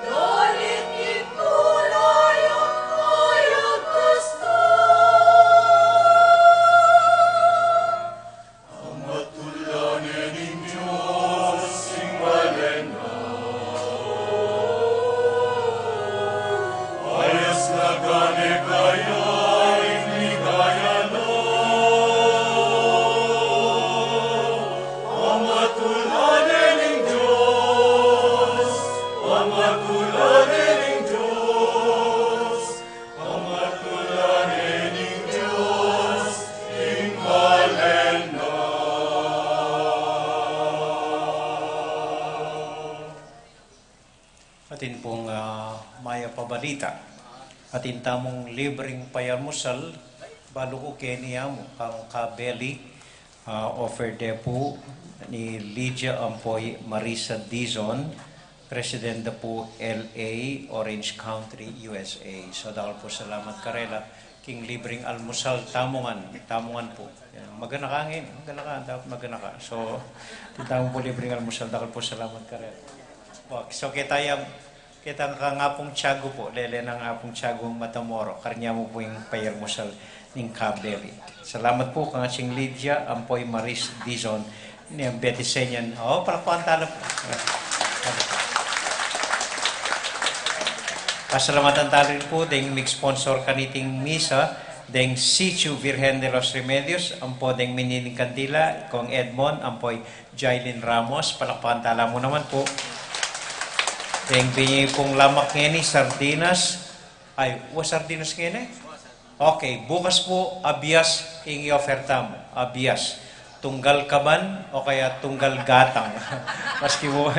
dalit king tula yang mayagkasta. Pamatulanan ning Dios ing balen na. Ayas la gane kaya ing ligaya na. Pamatulanan ning Dios, pamatulanan ning Dios, pamatulanan ning Dios ing balen na. Atin pung, ah, mayap a balita. Atin tamung libreng payalmusal, balu ku keni amu, kang Kabeli, ah, offered de pu ni Lydia ampo i Marisa Dizon, President da pu L A, Orange County, U S A. So, dakal pu salamat karela, king libreng almusal, tamu ngan, tamu ngan pu. Yan, maganaka ngeni, maganaka, dapat maganaka. So, atin tamu pu libreng almusal, dakal pu salamat karela. Wa, so, keta ya, keta kang Apung Tiago pu, lele nang Apung Tiago Matamoro, karela mu pu ing payalmusal ning Kabeli. Salamat pu kang Atsing Lydia ampo i Maris Dizon, ning Betty Senyan. O, palakpakan tala pu. Yan. Pasalamatan tala rin pu deng mig-sponsor kaniting misa, deng Sitio Virgen de los Remedios, ampo deng minining kandila, Kong Edmond, ampo i Jailin Ramos, palakpakan tala mu naman pu. Deng binye pung lamak ngeni, sardinas. Ay, wa sardinas ngeni? Okay, bukas pu, abias ing i-offer tamu. Abias. Tunggal kaban o kaya tunggal gatang. Maski pu,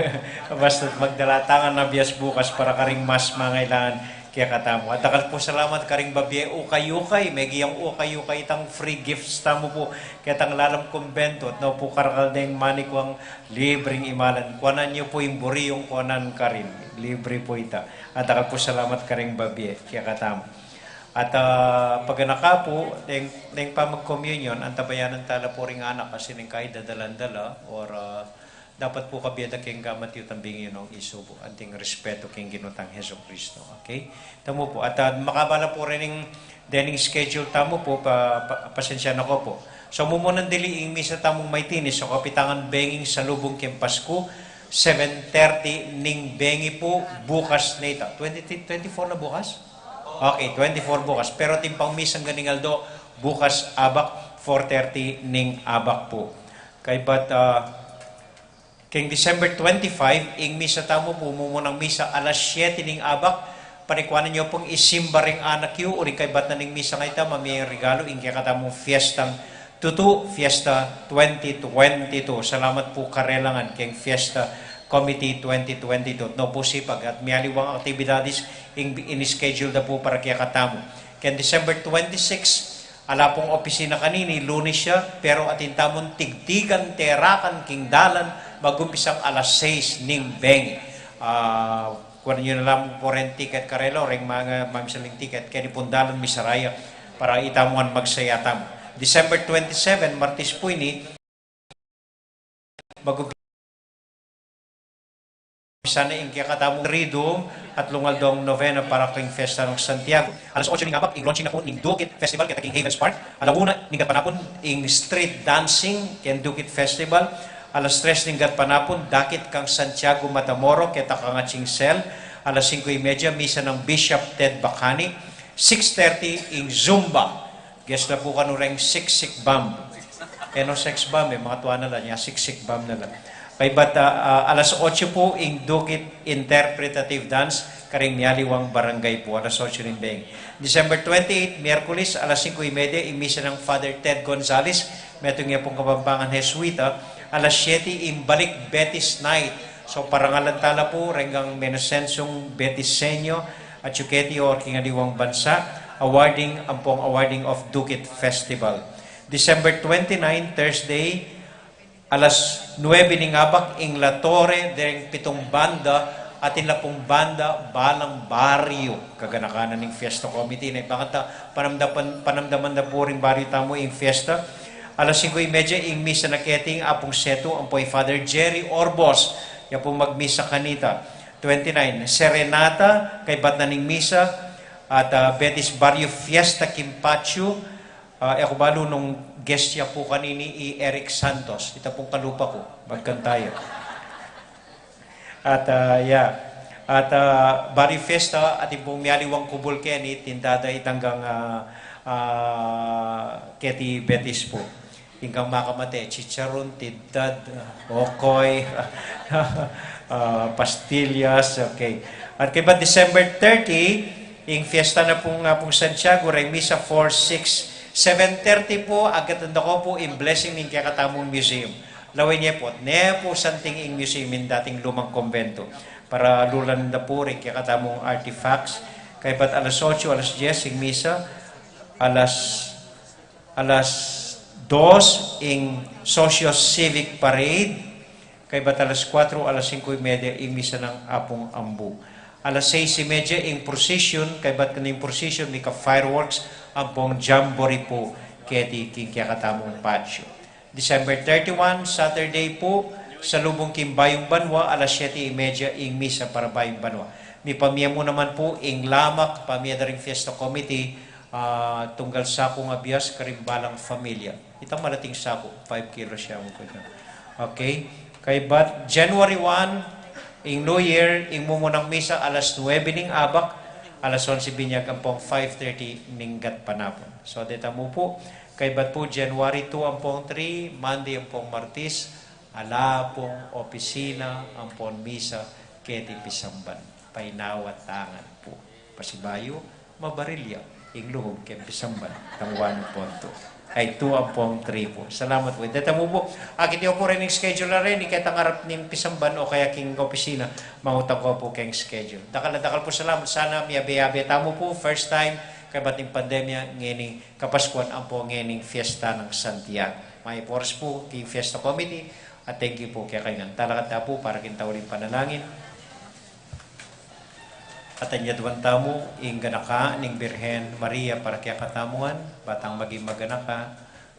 basta magdala tang abias bukas para karing mas mangailangan kekatamu. At dakal pu salamat karing babie ukay-ukay. Megiang ukay-ukay itang free gifts tamu pu ketang lalam kumbento. At no pu karakal deng manikwang libreng imalan. Kuanan yu pu ing buri yung kuanan karin. Libre pu ita. At dakal pu salamat karing babie kekatamu. At, ah, paganaka pu, deng, deng pamag-communion, antabayanan tala pu ring anak, kasi ning kahit dadalan dala, or, ah, dapat pu kabie da keng gamat yu tambing yu nung isubu, anting respeto keng Ginu tang Jesucristo. Okay? Tamu pu. At, ah, makabala pu rin ing, dening schedule tamu pu, pa, pa, pasensya na ko pu. So, mumunang dili ing misa tamung maitinis, so kapitangan benging salubung keng Pasku, seven thirty ning bengi pu, bukas na ita. Twenty, twenty-four na bukas? Okay, twenty-four bukas. Pero ating pang misang ganing aldo, bukas abak, four thirty ning abak pu. Kaybat, ah, keng December twenty-five, ing misa tamu pu, mumunang misa alas siyete ning abak, panikuanan yu pung isimba ring anak yu, uling kaybat na ning misa ngeni ta, mamie regalu, ing kekatamung fiestang tutu, fiesta twenty twenty-two. Salamat pu karelangan keng Fiesta Committee twenty twenty-two. No pu sipag at mialiwang aktibidades ing ini-schedule da pu para kekatamu. Keng December twenty-six, ala pung opisina kanini, Lunes ya, pero atin tamun tigtigan terakan king dalan, magumpisang alas sais ning bengi. Ah, kuanan yu na lamang pu reng tiket karela, o reng manga mamisaling tiket, keni pung dalan misara ya, para itamu ngan magsaya tamu. December twenty-seven, Martes pu ini, mag-umpisa na ing kekatamung Triduum at lungal dong novena para king fiesta nang Santiago. Alas otso ning abak, ing launching na pu ning Dukit Festival keta king Havens Park. Ala una ning gatpanapun, ing street dancing keng Dukit Festival. Alas tres ning gatpanapun, dakit kang Santiago Matamoro keta kang Atsing Cell. Alas singko y media, misa nang Bishop Ted Bacani. Six thirty, ing Zumba. Guess na pu kanu reng siksik bam. E no sex bam, e, makatua na la, nya siksik bam na la. Kaybat, ah, alas otso pu, ing Dukit Interpretative Dance, karing mialiwang barangay pu, alas otso ning bengi. December twenty-eight, Miyerkules, alas singko y media, ing misa nang Father Ted Gonzales, metung ya pung Kapampangan Jesuita. Alas siyete, ing balik Betis Night. So, parangalan tala pu reng Menosensong Betis Senior, Atsuketi, o king aliwang bansa, awarding, ampong awarding of Dukit Festival. December twenty-nine, Thursday, alas nuebe ning abak, ing La Torre, deng pitung banda, atin la pung banda, balang baryu. Kaganakan na ning fiesta committee, na ibangat ta, panamdaman, panamdaman da pu ring baryu tamu ing fiesta. Alas singko y media, ing misa na keti ing Apung Setu, ampo i Father Jerry Orbos, ya pung magmisa kanita. Twenty-nine, Serenata, kaybat na ning misa, at, ah, Betis Barrio Fiesta king patio. Ah, e ku balu nung guest ya pu kanini i Eric Santos. Ita pung kalupa ku, magkanta ya. At, ah, ya. At, ah, Barrio Fiesta, atin pung mialiwang kubul keni, tindada itang gang, ah, ah, keti Betis pu. Ing gang makamate, chicharon, tindad, okoy, ah, pastillas, okay. At kaybat December thirty, ing fiesta na pung, ah, pung Santiago, reng misa four, six, seven thirty pu, agatan da ko pu ing blessing ning kekatamung museum. Lawen ye pu, ne pu santing ing museum ing dating lumang kumbento. Para lulan da pu ring kekatamung artifacts. Kaybat alas otso, alas dies, ing misa, alas Alas dos, ing Socio Civic Parade, kaybat alas kuatro, alas singko y media, ing misa nang Apung Ambu. Alas sais y media, ing procession, kaybat ning procession, mika fireworks, ampong jamboree pu, keti king kekatamung patio. December thirty-one, Saturday pu, salubung king Bayung Banwa, alas siyete y media, ing misa para Bayung Banwa. Mipamie mu naman pu, ing lamak, pamie da ring fiesta committee, ah, tunggal sakung abias karing balang familia. Itang malating saku, five kilos ya, mungkin na. Okay? Kaybat, January one, ing New Year, ing mumunang misa alas nuebe ning abak, alas onse binyag ampong five thirty ning gatpanapun. So, deta mu pu, kaybat pu January two ampong three, Monday ampong Martis, ala pung opisina ampong misa keti pisamban. Painawa tangan pu. Pasibayu, mabaril ya ing lugub keng pisamban, tangwan pon tu. Ay, two ampong three pu. Salamat pu. Deta mu pu, akit yu pu rin ing schedule na rin, iketang arap ning pisamban o kaya king opisina, mangutang ko pu keng schedule. Dakal a dakal pu salamat, sana miyabe-yabe tamu pu, first time, kaybat ning pandemya, ngening Kapaskuan ampo ngening fiesta nang Santiago. Mayap a oras pu king fiesta committee, at thank you pu kekayu ngan. Talakad ta pu para king tauling panalangin. At anyaduan tamu ing ganaka ning Birhen Maria para kekatamu ngan, ba tang maging maganaka.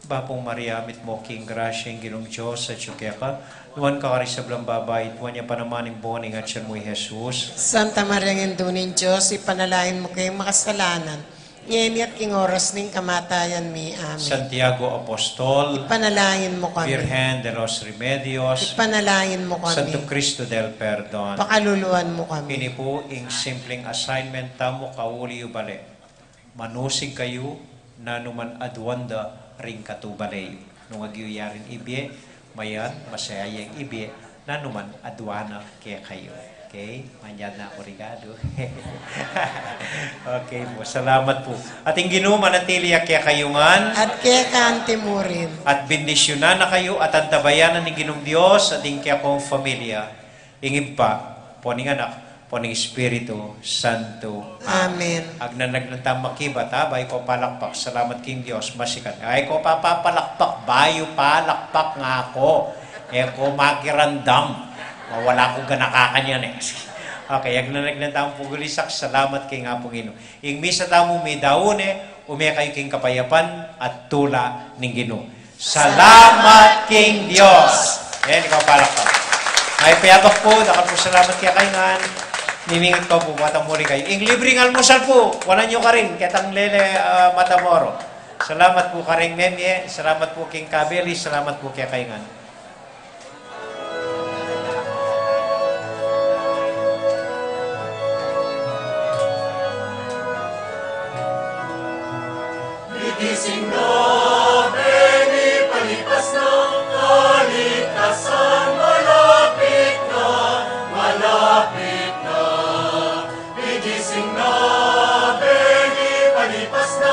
Bapu Maria, mitmu ka king grasya, ing Ginung Dios atyu keka, nuan ka karing sablang babai, at nuan ya pa naman ing bunga ning atyan mu, i Jesus. Santa Maria, Indu ning Dios, ipanalangin mu kaming makasalanan, ngeni at king oras ning kamatayan mi. Amen. Santiago Apostol, ipanalangin mu kami. Birhen de los Remedios, ipanalangin mu kami. Santo Cristo del Perdon, pakaluluan mu kami. Ini pu ing simpleng assignment tamu kauli yu bale. Manusig kayu, nanuman aduan da ring katubale yu. Nung agyu ya ring ibie, mayan, masaya yang ibie, nanuman aduan na kekayu. Okay? Manyad na ku rigadu. Okay pu, salamat pu. At ing Ginu manatili ya kekayu ngan. At keka anti mu rin. At bendisyunan na kayu, at antabayanan ning Ginung Dios, at ing kekong familia, ing Ibpa, ampo ning Anak, ampo ning Espiritu Santo. Amen. Agnanagnan tang makibat, ha? Bayu ko palakpak, salamat king Dios, masikan. Ay ko papapalakpak, bayu palakpak nga ku. E ku makiramdam. Mawala ku ganaka kanyan e. Okay, agnanagnan tang pugulisak, salamat king Apung Ginu. Ing misa tamu midaun ne, ume kayu king kapayapan at tula ning Ginu. Salamat king Dios! Yan, ikaw palakpak. Ay, payabak pu, dakal pung salamat kekayu ngan. Mimingat ku pu, matang muli kayu. Ing libreng almusal pu, wanan yu karin, ketang lele, ah, Matamoro. Salamat pu karing memye, salamat pu king kabeli, salamat pu kekayu ngan. Gigising na, beni palipas na, kaligtasan malapit na, malapit na. Gigising na, beni palipas na,